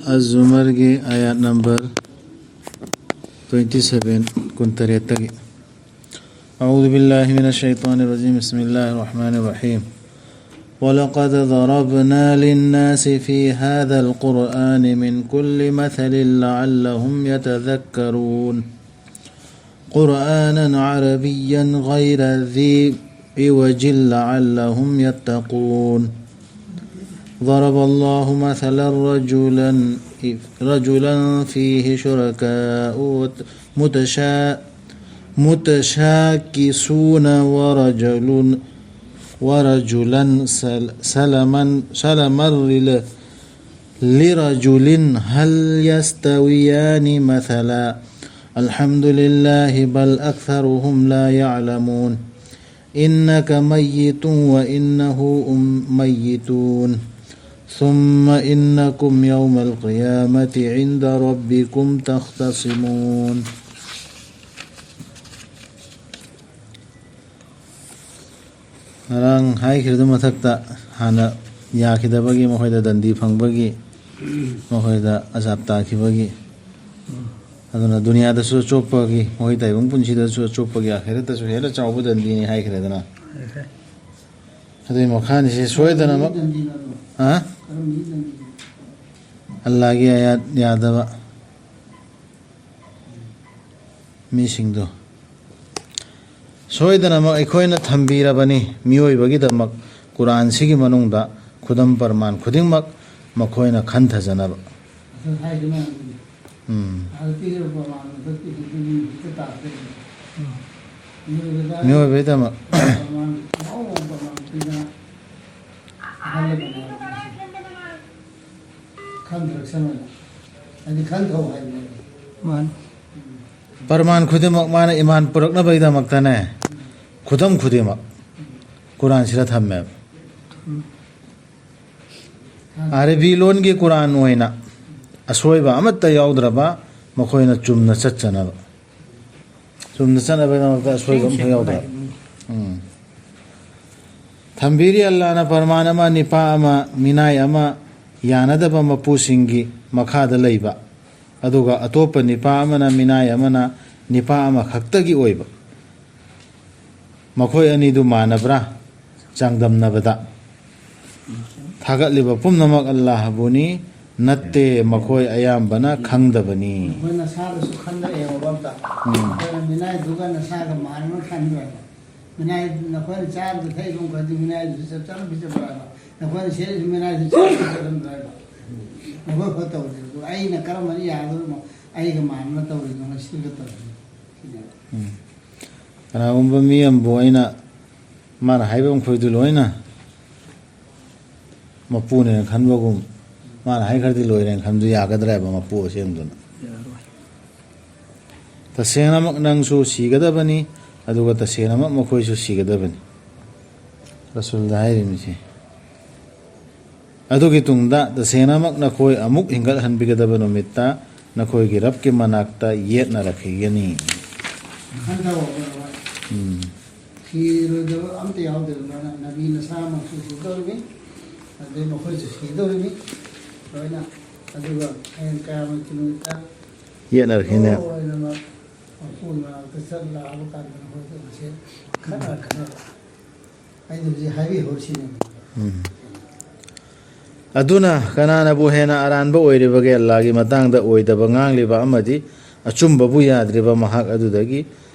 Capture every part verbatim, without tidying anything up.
ꯑꯖꯨꯃꯔꯒꯤ ꯑꯥꯌꯥꯠ number twenty seven, ꯀꯨꯟꯇꯔꯦꯠꯇꯒꯤ꯫ أعوذ بالله من الشيطان الرجيم. بسم الله الرحمن الرحيم. ولقد ضربنا للناس في هذا القرآن من كل مثل لعلهم يتذكرون. قرآنا عربيا غير ذي عوج لعلهم يتقون. ضرب الله مثلا رجلا، رجلا فيه شركاء متشا-، متشاكسون ورجل، ورجلا سل-، سلما، سلما لل-، لرجل هل يستويان مثلا؟ الحمد لله بل أكثرهم لا يعلمون. إنك ميت وإنهم ميتون. ثم إنكم يوم القيامة عند ربكم تختصمون. ꯉꯔꯥꯡ ꯍꯥꯏꯈ꯭ꯔꯗꯨ ꯃꯊꯛꯇ, ꯍꯥꯟꯅ ꯌꯥꯈꯤꯗꯕꯒꯤ, ꯃꯈꯣꯏꯗ ꯗꯟꯗꯤ ꯐꯪꯕꯒꯤ, ꯃꯈꯣꯏꯗ ꯑꯖꯥꯕ ꯇꯥꯈꯤꯕꯒꯤ, ꯑꯗꯨꯅ ꯗꯨꯅꯤꯌꯥꯗꯁꯨ ꯑꯆꯣꯞꯄꯒꯤ, ꯃꯈꯣꯏ ꯇꯥꯏꯕꯪ ꯄꯨꯟꯁꯤꯗꯁꯨ ꯑꯆꯣꯞꯄꯒꯤ, ꯑꯥꯈꯤꯔꯠꯇꯁꯨ ꯍꯦꯟꯅ ꯆꯥꯎꯕ ꯗꯟꯗꯤꯅꯤ ꯍꯥꯏꯈ꯭ꯔꯦꯗꯅ꯫ ꯑꯗꯨꯒꯤ ꯃꯈꯥꯅꯤꯁꯦ ꯁꯣꯏꯗꯅꯃꯛ, ꯍꯥ? ꯑꯜꯂꯥꯒꯤ ꯑꯥꯌꯥꯠ ꯌꯥꯗꯕ ꯃꯤꯁꯤꯡꯗꯣ꯫ ꯁꯣꯏꯗꯅꯃꯛ ꯑꯩꯈꯣꯏꯅ ꯊꯝꯕꯤꯔꯕꯅꯤ ꯃꯤꯑꯣꯏꯕꯒꯤꯗꯃꯛ ꯀꯨꯔꯥꯟꯁꯤꯒꯤ ꯃꯅꯨꯡꯗ ꯈꯨꯗꯝ ꯄ꯭ꯔꯃꯥꯟ ꯈꯨꯗꯤꯡꯃꯛ ꯃꯈꯣꯏꯅ ꯈꯟꯊꯖꯅꯕ꯫ ꯎꯝ꯫ ꯃꯤꯑꯣꯏꯕꯒꯤꯗꯃꯛ꯫ ꯃꯥꯅꯤ꯫ ꯄ꯭ꯔꯃꯥꯟ ꯈꯨꯗꯤꯡꯃꯛ ꯃꯥꯅ ꯏꯃꯥꯟ ꯄꯨꯔꯛꯅꯕꯒꯤꯗꯃꯛꯇꯅꯦ, ꯈꯨꯗꯝ ꯈꯨꯗꯤꯡꯃꯛ ꯀꯨꯔꯥꯟꯁꯤꯗ ꯊꯝꯃꯦꯕ꯫ ꯑꯔꯕꯤ ꯂꯣꯟꯒꯤ ꯀꯨꯔꯥꯟ ꯑꯣꯏꯅ ꯑꯁꯣꯏꯕ ꯑꯃꯠꯇ ꯌꯥꯎꯗ꯭ꯔꯕ, ꯃꯈꯣꯏꯅ ꯆꯨꯝꯅ ꯆꯠꯆꯅꯕ꯫ ꯆꯨꯝꯅ ꯆꯠꯅꯕꯒꯤꯗꯃꯛꯇ ꯑꯁꯣꯏꯕ ꯑꯃꯐꯥꯎ ꯌꯥꯎꯗ꯭ꯔꯕ꯫ ꯎꯝ꯫ ꯊꯝꯕꯤꯔꯤ ꯑꯜꯂꯥꯅ ꯄ꯭ꯔꯃꯥꯟ ꯑꯃ, ꯅꯤꯄꯥ ꯑꯃ, ꯃꯤꯅꯥꯏ ꯑꯃ, ꯌꯥꯅꯗꯕ ꯃꯄꯨꯁꯤꯡꯒꯤ ꯃꯈꯥꯗ ꯂꯩꯕ, ꯑꯗꯨꯒ ꯑꯇꯣꯞꯄ ꯅꯤꯄꯥ ꯑꯃꯅ, ꯃꯤꯅꯥꯏ ꯑꯃꯅ ꯅꯤꯄꯥ ꯑꯃꯈꯛꯇꯒꯤ ꯑꯣꯏꯕ, ꯃꯈꯣꯏ ꯑꯅꯤꯗꯨ ꯃꯥꯟꯅꯕ꯭ꯔꯥ? ꯆꯥꯡꯗꯝꯅꯕꯗ, ꯊꯥꯒꯠꯂꯤꯕ ꯄꯨꯝꯅꯃꯛ ꯑꯜꯂꯥꯍꯕꯨꯅꯤ, ꯅꯠꯇꯦ, ꯃꯈꯣꯏ ꯑꯌꯥꯝꯕꯅ ꯈꯪꯗꯕꯅꯤ꯫ ꯃꯈꯣꯏ ꯅꯁꯥꯗꯁꯨ ꯈꯟꯗꯣꯛꯑꯦꯕ ꯑꯝꯇ꯫ ꯎꯝ꯫ ꯃꯈꯣꯏꯅ ꯃꯤꯅꯥꯏꯗꯨꯒ ꯅꯁꯥꯒ ꯃꯥꯟꯅꯅ ꯈꯟꯗ꯭ꯔꯦꯕ꯫ ꯃꯤꯅꯥꯏ, ꯅꯈꯣꯏꯅ ꯆꯥꯔꯤꯕ ꯊꯛꯏꯕ ꯃꯈꯩꯗꯤ ꯃꯤꯅꯥꯏꯗꯨꯁꯨ ꯆꯞ ꯆꯥꯅ ꯄꯤꯖꯕ꯭ꯔꯥ ꯍꯥꯏꯕ? ꯅꯈꯣꯏꯅ ꯁꯦꯠꯂꯤꯁꯤ ꯃꯤꯅꯥꯏꯗꯨ ꯆꯞ ꯆꯥꯅ ꯄꯤꯖꯔꯝꯕ꯭ꯔꯥ ꯍꯥꯏꯕ? ꯅꯈꯣꯏ ꯈꯛ ꯇꯧꯔꯤꯗꯨ ꯑꯩꯅ ꯀꯔꯝꯕꯅ ꯌꯥꯒꯗꯧꯔꯤꯅꯣ? ꯑꯩꯒ ꯃꯥꯟꯅꯅ ꯇꯧꯔꯤꯗꯨꯅ ꯁꯤꯒ ꯇꯧꯔꯤꯗꯨ ꯁꯤꯅꯦꯕ꯫ ꯎꯝ꯫ ꯀꯅꯥꯒꯨꯝꯕ ꯃꯤ ꯑꯃꯕꯨ ꯑꯩꯅ ꯃꯥꯅ ꯍꯥꯏꯕ ꯃꯈꯣꯏꯗꯨ ꯂꯣꯏꯅ ꯃꯄꯨꯅꯦꯅ ꯈꯟꯕꯒꯨꯝ, ꯃꯥꯅ ꯍꯥꯏꯈ꯭ꯔꯗꯤ ꯂꯣꯏꯔꯦꯅ ꯈꯟꯕꯗꯨ ꯌꯥꯒꯗ꯭ꯔꯥ ꯍꯥꯏꯕ ꯃꯄꯨ ꯑꯁꯦꯡꯕꯗꯨꯅ? ꯌꯥꯔꯣꯏ꯫ ꯇꯁꯦꯡꯅꯃꯛ ꯅꯪꯁꯨ ꯁꯤꯒꯗꯕꯅꯤ, ꯑꯗꯨꯒ ꯇꯁꯦꯡꯅꯃꯛ ꯃꯈꯣꯏꯁꯨ ꯁꯤꯒꯗꯕꯅꯤ꯫ ꯔꯁꯨꯜꯗ ꯍꯥꯏꯔꯤꯕꯁꯤ꯫ ꯑꯗꯨꯒꯤ ꯇꯨꯡꯗ ꯇꯁꯦꯡꯅꯃꯛ ꯅꯈꯣꯏ ꯑꯃꯨꯛ ꯍꯤꯡꯒꯠꯍꯟꯕꯤꯒꯗꯕ ꯅꯨꯃꯤꯠꯇ ꯅꯈꯣꯏꯒꯤ ꯔꯕꯀꯤ ꯃꯅꯥꯛꯇ ꯌꯦꯠꯅꯔꯛꯈꯤꯒꯅꯤ꯫ ꯈꯟꯊꯧꯑꯣ꯫ ꯎꯝ꯫ ꯁꯤꯔꯣꯏꯗꯕ ꯑꯝꯇ ꯌꯥꯎꯗꯦꯕ꯫ ꯅꯕꯤ ꯅꯁꯥꯃꯛꯁꯨ ꯁꯤꯗꯧꯔꯤꯃꯤ, ꯑꯗꯩ ꯃꯈꯣꯏꯁꯨ ꯁꯤꯗꯧꯔꯤꯃꯤ ꯂꯣꯏꯅ꯫ ꯑꯗꯨꯒ ꯍꯌꯦꯡ ꯀꯌꯥꯃꯠꯀꯤ ꯅꯨꯃꯤꯠꯇ ꯌꯦꯠꯅꯔꯛꯈꯤꯅꯦ꯫ ꯂꯣꯏꯅꯃꯛ ꯃꯄꯨ ꯃꯅꯥꯛꯇ ꯆꯠ ꯂꯥꯛꯑꯕ ꯀꯥꯟꯗ ꯃꯈꯣꯏꯗ ꯃꯁꯦ ꯈꯠꯅꯔꯛꯀꯅꯦꯕ꯫ ꯑꯩꯅ ꯍꯧꯖꯤꯛ ꯍꯥꯏꯕꯤꯍꯧꯔꯤꯁꯤꯅꯦꯕ꯫ ꯎꯝ꯫ ꯑꯗꯨꯅ ꯀꯅꯥꯅꯕꯨ ꯍꯦꯟꯅ ꯑꯔꯥꯟꯕ ꯑꯣꯏꯔꯤꯕꯒꯦ? ꯑꯜꯂꯥꯍꯒꯤ ꯃꯇꯥꯡꯗ ꯑꯣꯏꯗꯕ ꯉꯥꯡꯂꯤꯕ ꯑꯃꯗꯤ ꯑꯆꯨꯝꯕꯕꯨ ꯌꯥꯗ꯭ꯔꯤꯕ ꯃꯍꯥꯛ ꯑꯗꯨꯗꯒꯤ,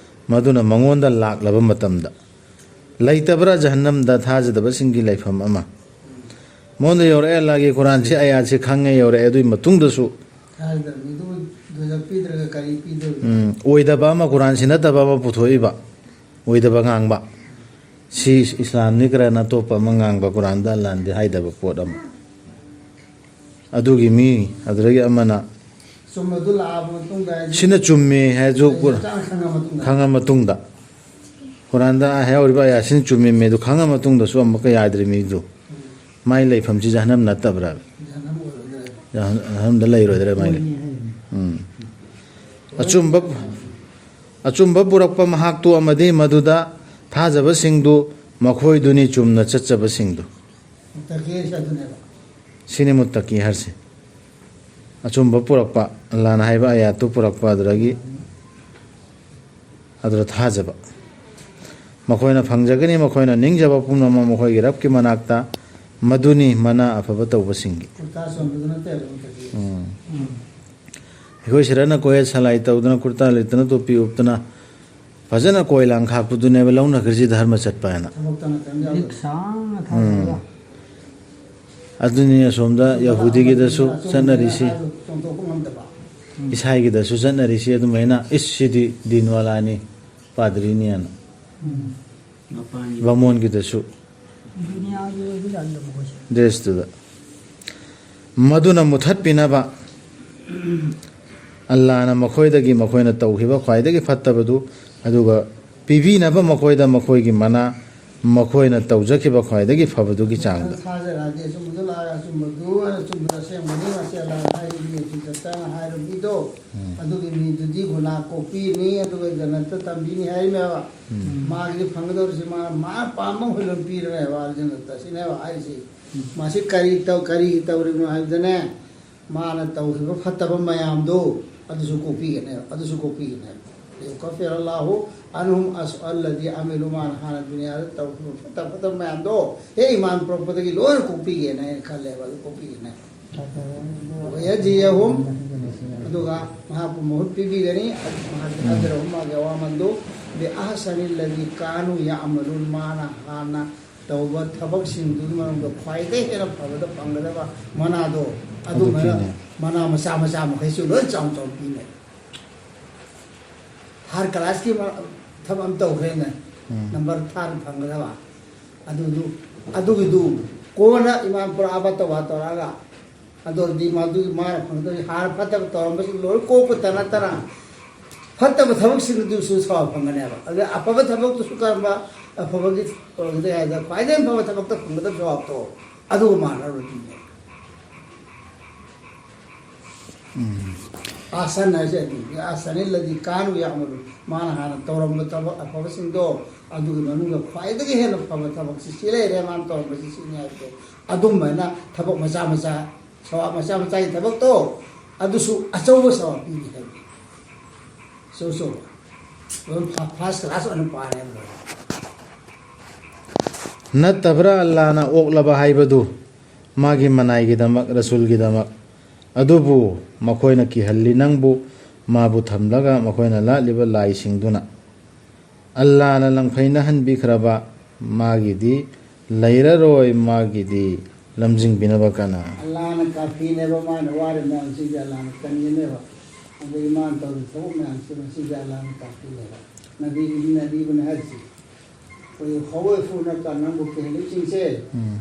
ꯃꯗꯨꯅ ꯃꯉꯣꯟꯗ ꯂꯥꯛꯂꯕ ꯃꯇꯝꯗ꯫ ꯂꯩꯇꯕ꯭ꯔꯥ ꯖꯍꯟꯅꯝꯗ ꯊꯥꯖꯗꯕꯁꯤꯡꯒꯤ ꯂꯩꯐꯝ ꯑꯃ? ꯃꯉꯣꯟꯗ ꯌꯧꯔꯛꯑꯦ, ꯑꯜꯂꯥꯍꯒꯤ ꯀꯨꯔꯥꯟꯁꯤ, ꯑꯌꯥꯠꯁꯤ ꯈꯪꯉꯦ, ꯌꯧꯔꯛꯑꯦ, ꯑꯗꯨꯒꯤ ꯃꯇꯨꯡꯗꯁꯨ ꯊꯥꯖꯗꯕ ꯃꯤꯗꯨꯕꯨ ꯗꯣꯖꯈ ꯄꯤꯗ꯭ꯔꯒ ꯀꯔꯤ ꯄꯤꯗꯣꯔꯤꯕ? ꯎꯝ, ꯑꯣꯏꯗꯕ ꯑꯃ, ꯀꯨꯔꯥꯟꯁꯤ ꯅꯠꯇꯕ ꯑꯃ ꯄꯨꯊꯣꯛꯏꯕ, ꯑꯣꯏꯗꯕ ꯉꯥꯡꯕ꯫ ꯁꯤ ꯏꯁꯂꯥꯝꯅꯤ ꯀꯔꯅ ꯑꯇꯣꯞꯄ ꯑꯃ ꯉꯥꯡꯕ, ꯀꯨꯔꯥꯟꯗ ꯑꯜꯂꯥꯍꯅꯗꯤ ꯍꯥꯏꯗꯕ ꯄꯣꯠ ꯑꯃ꯫ ꯑꯗꯨꯒꯤ ꯃꯤ ꯑꯗꯨꯗꯒꯤ ꯑꯃꯅ ꯆꯨꯝꯕꯗꯨ ꯂꯥꯛꯑꯕ ꯃꯇꯨꯡꯗ ꯍꯥꯏꯗꯤ ꯁꯤꯅ ꯆꯨꯝꯃꯦ ꯍꯥꯏꯔꯁꯨ ꯑꯩ ꯆꯞ ꯆꯥꯅ ꯈꯪꯉ ꯃꯇꯨꯡꯗ꯫ ꯈꯪꯉ ꯃꯇꯨꯡꯗ, ꯀꯨꯔꯥꯟꯗ ꯍꯥꯏꯍꯧꯔꯤꯕ ꯑꯌꯥꯁꯤꯅ ꯆꯨꯝꯃꯤꯃꯦ ꯑꯗꯨ ꯈꯪꯉ ꯃꯇꯨꯡꯗꯁꯨ ꯑꯃꯨꯛꯀ ꯌꯥꯗ꯭ꯔꯤ ꯃꯤꯗꯨ, ꯎꯝ꯫ ꯃꯥꯏ ꯂꯩꯐꯝꯁꯤ ꯖꯍꯟꯅꯝ ꯅꯠꯇꯕ꯭ꯔꯥ? ꯖꯍꯟꯅꯝ ꯑꯣꯏꯔꯣꯏꯗ꯭ꯔꯥ? ꯖꯍꯟ-, ꯖꯍꯟꯅꯝꯗ ꯂꯩꯔꯣꯏꯗ꯭ꯔꯥ ꯃꯥꯏ ꯂꯩ-? ꯑꯣꯏꯅꯤ ꯍꯥꯏꯔꯤꯅꯤ꯫ ꯎꯝ꯫ ꯑꯆꯨꯝꯕ, ꯑꯆꯨꯝꯕ ꯄꯨꯔꯛꯄ ꯃꯍꯥꯛꯇꯨ ꯑꯃꯗꯤ ꯃꯗꯨꯗ ꯊꯥꯖꯕꯁꯤꯡꯗꯨ ꯃꯈꯣꯏꯗꯨꯅꯤ ꯆꯨꯝꯅ ꯆꯠꯆꯕꯁꯤꯡꯗꯨ꯫ ꯗꯣꯛꯇꯔ ꯀꯦ ꯑꯦꯁ ꯑꯗꯨꯅꯦꯕ꯫ ꯁꯤꯅꯤ ꯃꯨꯠꯇꯀꯤ ꯍꯥꯏꯔꯤꯁꯦ꯫ ꯑꯆꯨꯝꯕ ꯄꯨꯔꯛꯄ, ꯑꯜꯂꯥꯅ ꯍꯥꯏꯕ ꯑꯌꯥꯠꯇꯨ ꯄꯨꯔꯛꯄ, ꯑꯗꯨꯗꯒꯤ ꯑꯗꯨꯗ ꯊꯥꯖꯕ꯫ ꯃꯈꯣꯏꯅ ꯐꯪꯖꯒꯅꯤ, ꯃꯈꯣꯏꯅ ꯅꯤꯡꯖꯕ ꯄꯨꯝꯅꯃꯛ ꯃꯈꯣꯏꯒꯤ ꯔꯕꯀꯤ ꯃꯅꯥꯛꯇ꯫ ꯃꯗꯨꯅꯤ ꯃꯅꯥ ꯑꯐꯕ ꯇꯧꯕꯁꯤꯡꯒꯤ꯫ ꯎꯜꯇꯥ ꯆꯣꯡꯕꯗꯨ ꯅꯠꯇꯦ ꯑꯗꯨ ꯃꯊꯛꯀꯤ꯫ ꯎꯝ꯫ ꯎꯝ꯫ ꯑꯩꯈꯣꯏ ꯁꯤꯗꯅ ꯀꯣꯌꯦꯠ ꯁꯂꯥꯏ ꯇꯧꯗꯅ, ꯀꯨꯔꯇꯥ ꯂꯤꯠꯇꯅ, ꯇꯣꯄꯤ ꯎꯞꯇꯅ, ꯐꯖꯅ ꯀꯣꯏ ꯂꯥꯡ ꯈꯥꯛꯄꯗꯨꯅꯦꯕ ꯂꯧꯅꯈ꯭ꯔꯤꯁꯤ ꯙꯔꯃ ꯆꯠꯄ ꯍꯥꯏꯅ꯫ ꯊꯕꯛꯇꯅ ꯀꯔꯤꯝ ꯌꯥꯎꯗꯕ꯫ ꯂꯤꯛ ꯁꯥꯡꯅ ꯊꯥꯔꯒ꯫ ꯎꯝ꯫ ꯑꯗꯨꯅꯤ ꯑꯁꯣꯝꯗ ꯌꯍꯨꯗꯤꯒꯤꯗꯁꯨ ꯑꯆꯨꯝꯕꯗꯨꯅ ꯆꯠꯅꯔꯤꯁꯤ꯫ ꯍꯥꯏꯕ ꯐꯣꯡꯗꯣꯛꯄ ꯉꯝꯗꯕ꯫ ꯏꯁꯥꯏꯒꯤꯗꯁꯨ ꯆꯠꯅꯔꯤꯁꯤ ꯑꯗꯨꯃꯥꯏꯅ, "ꯏꯁ, ꯁꯤꯗꯤ ꯗꯤꯟꯋꯥꯂꯥꯅꯤ, ꯄꯥꯗ꯭ꯔꯤꯅꯤ" ꯍꯥꯏꯅ꯫ ꯎꯝ꯫ ꯃꯄꯥꯟꯒꯤ꯫ ꯕꯥꯃꯣꯟꯒꯤꯗꯁꯨ꯫ ꯗꯨꯅꯤꯌꯥꯒꯤ ꯑꯣꯏꯕ ꯖꯥꯠꯅꯤꯗ ꯃꯈꯣꯏꯁꯦ꯫ ꯗ꯭ꯔꯦꯁꯇꯨꯗ꯫ ꯃꯗꯨꯅ ꯃꯨꯊꯠꯄꯤꯅꯕ ꯑꯜꯂꯥꯅ ꯃꯈꯣꯏꯗꯒꯤ ꯃꯈꯣꯏꯅ ꯇꯧꯈꯤꯕ ꯈ꯭ꯋꯥꯏꯗꯒꯤ ꯐꯠꯇꯕꯗꯨ, ꯑꯗꯨꯒ ꯄꯤꯕꯤꯅꯕ ꯃꯈꯣꯏꯗ ꯃꯈꯣꯏꯒꯤ ꯃꯅꯥ, ꯃꯈꯣꯏꯅ ꯇꯧꯖꯈꯤꯕ ꯈ꯭ꯋꯥꯏꯗꯒꯤ ꯐꯕꯗꯨꯒꯤ ꯆꯥꯡꯗ꯫ ꯊꯥꯖꯔꯛꯑꯗꯤ ꯑꯆꯨꯝꯕꯗꯨ ꯂꯥꯛꯑꯒ ꯑꯆꯨꯝꯕꯗꯨ ꯑꯆꯨꯝꯕꯗ ꯑꯁꯦꯡꯕꯅꯤ, ꯃꯁꯤ ꯑꯜꯂꯥꯅ ꯍꯥꯏꯔꯤꯕꯅꯤ, ꯑꯆꯨꯝ ꯆꯞ ꯆꯥꯅ ꯍꯥꯏꯔꯕꯅꯤꯗꯣ꯫ ꯎꯝ꯫ ꯑꯗꯨꯒꯤ ꯃꯤꯗꯨꯗꯤ ꯒꯨꯅꯥ ꯀꯣꯛꯄꯤꯅꯤ, ꯑꯗꯨꯒ ꯖꯟꯅꯠꯇ ꯇꯝꯕꯤꯅꯤ ꯍꯥꯏꯔꯤꯃꯦꯕ꯫ ꯎꯝ꯫ ꯃꯥꯒꯤꯗꯤ ꯐꯪꯒꯗꯧꯔꯤꯁꯤ ꯃꯥ, ꯃꯥꯅ ꯄꯥꯝꯕ ꯃꯈꯩ ꯂꯣꯏ ꯄꯤꯔꯅꯦꯕ ꯑꯜꯖꯟꯅꯠꯇ, ꯁꯤꯅꯦꯕ ꯍꯥꯏꯔꯤꯁꯤ꯫ ꯎꯝ꯫ ꯃꯥꯁꯤ ꯀꯔꯤ ꯇꯧ-, ꯀꯔꯤ ꯇꯧꯔꯤꯕꯅꯣ ꯍꯥꯏꯕꯗꯅꯦ, ꯃꯥꯅ ꯇꯧꯈꯤꯕ ꯐꯠꯇꯕ ꯃꯌꯥꯝꯗꯣ ꯑꯗꯨꯁꯨ ꯀꯣꯛꯄꯤꯒꯅꯦꯕ, ꯑꯗꯨꯁꯨ ꯀꯣꯛꯄꯤꯒꯅꯦꯕ꯫ "ꯂꯤꯌꯨꯀꯐꯤꯔ ꯑꯜꯂꯥꯍꯨ ꯑꯟꯍꯨꯝ ꯑꯁ ꯑꯜꯂꯗꯤ ꯑꯃꯤꯂꯨ", ꯃꯥꯅ ꯍꯥꯟꯅ ꯗꯨꯅꯤꯌꯥꯗ ꯇꯧꯈꯤꯕ ꯐꯠꯇ ꯐꯠꯇꯕ ꯃꯌꯥꯝꯗꯣ ꯍꯦꯛ ꯏꯃꯥꯟ ꯄꯨꯔꯛꯄꯗꯒꯤ ꯂꯣꯏꯅ ꯀꯣꯛꯄꯤꯒꯦꯅ ꯑꯩꯅ ꯈꯜꯂꯦꯕ, ꯑꯗꯨ ꯀꯣꯛꯄꯤꯒꯅꯦꯕ꯫ "ꯋꯌꯖꯤꯌꯍꯨꯝ", ꯑꯗꯨꯒ ꯃꯍꯥꯛꯄꯨ ꯃꯍꯨꯠ ꯄꯤꯕꯤꯒꯅꯤ, ꯃꯍꯥꯛꯀꯤ ꯑꯖꯔꯍꯨꯝ, ꯃꯥꯒꯤ ꯑꯋꯥꯃꯟꯗꯨ, "ꯕꯤ ꯑꯍꯁꯅꯤ ꯂꯗꯤ ꯀꯥꯅꯨ ꯌꯥꯃꯂꯨꯟ", ꯃꯥꯅ ꯍꯥꯟꯅ ꯇꯧꯕ ꯊꯕꯛꯁꯤꯡꯗꯨꯒꯤ ꯃꯅꯨꯡꯗ ꯈ꯭ꯋꯥꯏꯗꯒꯤ ꯍꯦꯟꯅ ꯐꯕꯗ ꯐꯪꯒꯗꯕ ꯃꯅꯥꯗꯣ, ꯑꯗꯨ ꯑꯗꯨꯃꯥꯏꯅ ꯄꯤꯅꯦ꯫ ꯃꯅꯥ ꯃꯆꯥ ꯃꯆꯥ ꯃꯈꯩꯁꯨ ꯂꯣꯏ ꯆꯥꯎꯅ ꯆꯥꯎꯅ ꯄꯤꯅꯦ꯫ ꯊꯥꯔ ꯀ꯭ꯂꯥꯁꯀꯤ ꯃ-, ꯊꯕꯛ ꯑꯃ ꯇꯧꯈ꯭ꯔꯦꯅꯦ꯫ ꯎꯝ꯫ ꯅꯝꯕꯔ ꯊꯥꯔ ꯐꯪꯒꯗꯕ꯫ ꯑꯗꯨꯗꯨ, ꯑꯗꯨꯒꯤꯗꯨ ꯀꯣꯟꯅ ꯏꯃꯥꯟ ꯄꯨꯔꯛꯑꯕ ꯇꯧꯕ ꯇꯧꯔꯛꯑꯒ, ꯑꯗꯨ ꯑꯣꯏꯔꯗꯤ ꯃꯗꯨꯒꯤ ꯃꯥꯅ ꯐꯪꯒꯗꯕ ꯍꯥꯔ ꯐꯠꯇꯕ ꯇꯧꯔꯝꯕꯁꯤꯡ ꯂꯣꯏ ꯀꯣꯛꯄꯇ ꯅꯠꯇꯅ, ꯐꯠꯇꯕ ꯊꯕꯛꯁꯤꯡꯗꯨꯁꯨ ꯁꯥꯎ ꯐꯪꯒꯅꯦꯕ꯫ ꯑꯗꯨꯗ ꯑꯐꯕ ꯊꯕꯛꯇꯨꯁꯨ ꯀꯔꯝꯕ, ꯑꯐꯕꯒꯤ ꯑꯣꯏꯒꯗꯒꯦ ꯍꯥꯏꯗ, ꯈ꯭ꯋꯥꯏꯗꯒꯤ ꯐꯕ ꯊꯕꯛꯇ ꯐꯪꯒꯗꯕ ꯁꯥꯎꯇꯣ ꯑꯗꯨꯒ ꯃꯥꯟꯅꯔꯨꯔꯗꯤꯅꯦ꯫ ꯑꯥꯁꯟ ꯍꯥꯏꯁꯦ ꯑꯗꯨꯅꯤ꯫ ꯑꯥꯁꯟ ꯏꯜꯂꯗꯤ ꯀꯥꯅꯨ ꯌꯥꯃꯔꯨ꯫ ꯃꯥꯅ ꯍꯥꯟꯅ ꯇꯧꯔꯝꯕ ꯊꯕꯛ ꯑꯐꯕꯁꯤꯡꯗꯣ, ꯑꯗꯨꯒꯤ ꯃꯅꯨꯡꯗ ꯈ꯭ꯋꯥꯏꯗꯒꯤ ꯍꯦꯟꯅ ꯐꯕ ꯊꯕꯛꯁꯤ ꯁꯤ ꯂꯩꯔꯦ, ꯃꯥꯅ ꯇꯧꯔꯝꯕꯁꯤ ꯁꯤꯅꯤ ꯍꯥꯏꯕꯗꯣ꯫ ꯑꯗꯨꯝꯕꯅ ꯊꯕꯛ ꯃꯆꯥ ꯃꯆꯥ, ꯁꯋꯥ ꯃꯆꯥ ꯃꯆꯥꯒꯤ ꯊꯕꯛꯇꯣ, ꯑꯗꯨꯁꯨ ꯑꯆꯧꯕ ꯁꯋꯥ ꯄꯤꯅꯤ ꯍꯥꯏꯕ꯫ ꯑꯆꯧ ꯑꯆꯧꯕ꯫ ꯑꯗꯨꯝ ꯐꯥ-, ꯐꯥꯔꯁ ꯀ꯭ꯂꯥꯁ ꯑꯣꯏꯅ ꯄꯥꯔꯦ ꯑꯗꯨ꯫ ꯅꯠꯇꯕ꯭ꯔꯥ ꯑꯜꯂꯥꯅ ꯑꯣꯛꯂꯕ ꯍꯥꯏꯕꯗꯨ ꯃꯥꯒꯤ ꯃꯅꯥꯏꯒꯤꯗꯃꯛ, ꯔꯁꯨꯜꯒꯤꯗꯃꯛ? ꯑꯗꯨꯕꯨ ꯃꯈꯣꯏꯅ ꯀꯤꯍꯜꯂꯤ ꯅꯪꯕꯨ, ꯃꯥꯕꯨ ꯊꯝꯂꯒ ꯃꯈꯣꯏꯅ ꯂꯥꯠꯂꯤꯕ ꯂꯥꯏꯁꯤꯡꯗꯨꯅ꯫ ꯑꯜꯂꯥꯅ ꯂꯪꯐꯩꯅꯍꯟꯕꯤꯈ꯭ꯔꯕ ꯃꯥꯒꯤꯗꯤ ꯂꯩꯔꯔꯣꯏ, ꯃꯥꯒꯤꯗꯤ ꯂꯝꯖꯤꯡꯕꯤꯅꯕ ꯀꯅꯥ? ꯑꯜꯂꯥꯅ ꯀꯥꯐꯤꯅꯦꯕ, ꯃꯥꯅ ꯋꯥꯔꯤꯕ ꯃꯌꯥꯝꯁꯤꯡꯁꯦ ꯑꯜꯂꯥꯅ ꯀꯟꯒꯅꯦꯕ꯫ ꯑꯗꯒꯤ ꯃꯥꯅ ꯇꯧꯔꯤꯕ ꯊꯕꯛ ꯃꯌꯥꯝꯁꯦ ꯃꯁꯤꯁꯦ ꯑꯜꯂꯥꯅ ꯀꯥꯐꯤꯅꯦꯕ꯫ ꯅꯕꯤ, ꯅꯕꯤꯕꯨꯅ ꯍꯥꯏꯔꯤꯁꯦ꯫ ꯑꯩꯈꯣꯏꯒꯤ ꯈꯋꯦꯐꯨ ꯅꯠꯇ꯭ꯔ ꯅꯪꯕꯨ ꯀꯤꯍꯜꯂꯤꯕꯁꯤꯡꯁꯦ꯫ ꯎꯝ꯫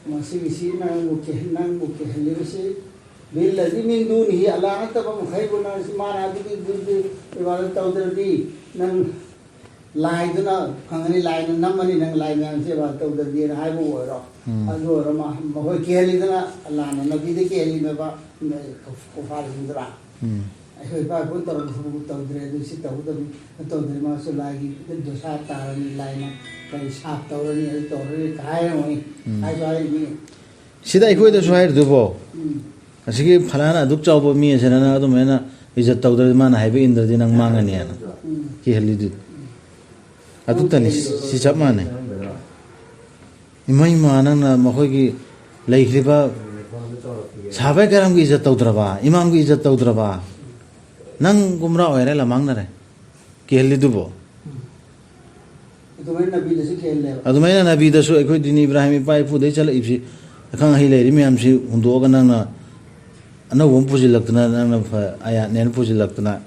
ꯃꯁꯤꯒꯤꯁꯤ ꯅꯪꯕꯨ ꯀꯤꯍꯟ-, ꯅꯪꯕꯨ ꯀꯤꯍꯜꯂꯤꯕꯁꯤ ꯕꯤꯜꯂꯗꯤ ꯃꯤꯟꯗꯨꯅꯤ, ꯑꯜꯂꯥ ꯅꯠꯇꯕ ꯃꯈꯩꯕꯨ ꯅꯪ ꯃꯥꯅ ꯑꯗꯨꯒꯤ, ꯑꯗꯨꯒꯤ ꯏꯕꯥꯗꯠ ꯇꯧꯗ꯭ꯔꯗꯤ ꯅꯪ ꯂꯥꯏꯗꯨꯅ ꯐꯪꯒꯅꯤ, ꯂꯥꯏꯅ ꯅꯝꯃꯅꯤ, ꯅꯪ ꯂꯥꯏ ꯃꯌꯥꯝꯁꯦ ꯏꯕꯥꯗꯠ ꯇꯧꯗ꯭ꯔꯗꯤꯅ ꯍꯥꯏꯕ ꯑꯣꯏꯔꯣ꯫ ꯎꯝ꯫ ꯑꯗꯨ ꯑꯣꯏꯔꯣ ꯃꯥ-, ꯃꯈꯣꯏ ꯀꯤꯍꯜꯂꯤꯗꯅ ꯑꯜꯂꯥꯅ ꯅꯕꯤꯗ ꯀꯤꯍꯜꯂꯤꯕ ꯀꯨꯐꯥꯔꯁꯤꯡꯗꯨꯅ꯫ ꯎꯝ꯫ ꯑꯩꯈꯣꯏ ꯏꯄꯥ ꯏꯄꯨꯅ ꯇꯧꯔꯝꯕ ꯊꯕꯛꯇꯨ ꯇꯧꯗ꯭ꯔꯦ, ꯑꯗꯨ ꯁꯤ ꯇꯧꯒꯗꯕꯅꯤ, ꯑꯗꯨ ꯇꯧꯗ꯭ꯔꯦ, ꯃꯥꯁꯨ ꯂꯥꯏꯒꯤ ꯗꯣꯁꯥ ꯇꯥꯔꯅꯤ, ꯂꯥꯏꯅ ꯀꯔꯤ ꯁꯥꯞ ꯇꯧꯔꯅꯤ, ꯑꯗꯨ ꯇꯧꯔꯅꯤ ꯀꯥꯏ ꯍꯥꯏꯔꯝꯒꯅꯤ꯫ ꯎꯝ꯫ ꯍꯥꯏꯁꯨ ꯍꯥꯏꯔꯤꯅꯤ꯫ ꯁꯤꯗ ꯑꯩꯈꯣꯏꯗꯁꯨ ꯍꯥꯏꯔꯤꯗꯨꯕꯣ, ꯎꯝ꯫ ꯑꯁꯤꯒꯤ ꯐꯂꯥꯅ ꯑꯗꯨꯛ ꯆꯥꯎꯕ ꯃꯤ ꯑꯁꯤꯅ ꯅꯪ ꯑꯗꯨꯃꯥꯏꯅ ꯏꯖꯠ ꯇꯧꯗ꯭ꯔꯗꯤ, ꯃꯥꯅ ꯍꯥꯏꯕ ꯏꯟꯗ꯭ꯔꯗꯤ ꯅꯪ ꯃꯥꯡꯉꯅꯤ ꯍꯥꯏꯅ꯫ ꯎꯝ꯫ ꯀꯤꯍꯜꯂꯤꯗꯨ꯫ ꯑꯗꯨꯇꯅꯤ, ꯁꯤ ꯆꯞ ꯃꯥꯟꯅꯩ꯫ ꯏꯃꯥ, ꯏꯃꯥ, ꯅꯪꯅ ꯃꯈꯣꯏꯒꯤ ꯂꯩꯈ꯭ꯔꯤꯕ ꯁꯍꯥꯕꯥꯏ ꯀꯔꯥꯝꯒꯤ ꯏꯖꯠ ꯇꯧꯗ꯭ꯔꯕ, ꯏꯃꯥꯝꯒꯤ ꯏꯖꯠ ꯇꯧꯗ꯭ꯔꯕ, ꯅꯪ ꯒꯨꯝꯔꯥ ꯑꯣꯏꯔꯦ, ꯂꯃꯥꯡꯅꯔꯦ꯫ ꯀꯤꯍꯜꯂꯤꯗꯨꯕꯣ? ꯑꯗꯨꯃꯥꯏꯅ ꯅꯕꯤꯗꯁꯨ ꯀꯤꯍꯜꯂꯦꯕ꯫ ꯑꯗꯨꯃꯥꯏꯅ ꯅꯕꯤꯗꯁꯨ ꯑꯩꯈꯣꯏ ꯗꯤꯟ ꯏꯕ꯭ꯔꯥꯍꯤꯝ ꯏꯄꯥ ꯏꯄꯨꯗꯩ ꯆꯠꯂꯛꯏꯕꯁꯤ, ꯑꯈꯪ ꯑꯍꯩ ꯂꯩꯔꯤ ꯃꯌꯥꯝꯁꯤ ꯍꯨꯟꯗꯣꯛꯑꯒ ꯅꯪꯅ ꯑꯅꯧꯕ ꯑꯃ ꯄꯨꯁꯤꯜꯂꯛꯇꯅ, ꯅꯪꯅ ꯐ-, ꯑꯌꯥꯠꯅꯦꯅ ꯄꯨꯁꯤꯜꯂꯛꯇꯅ,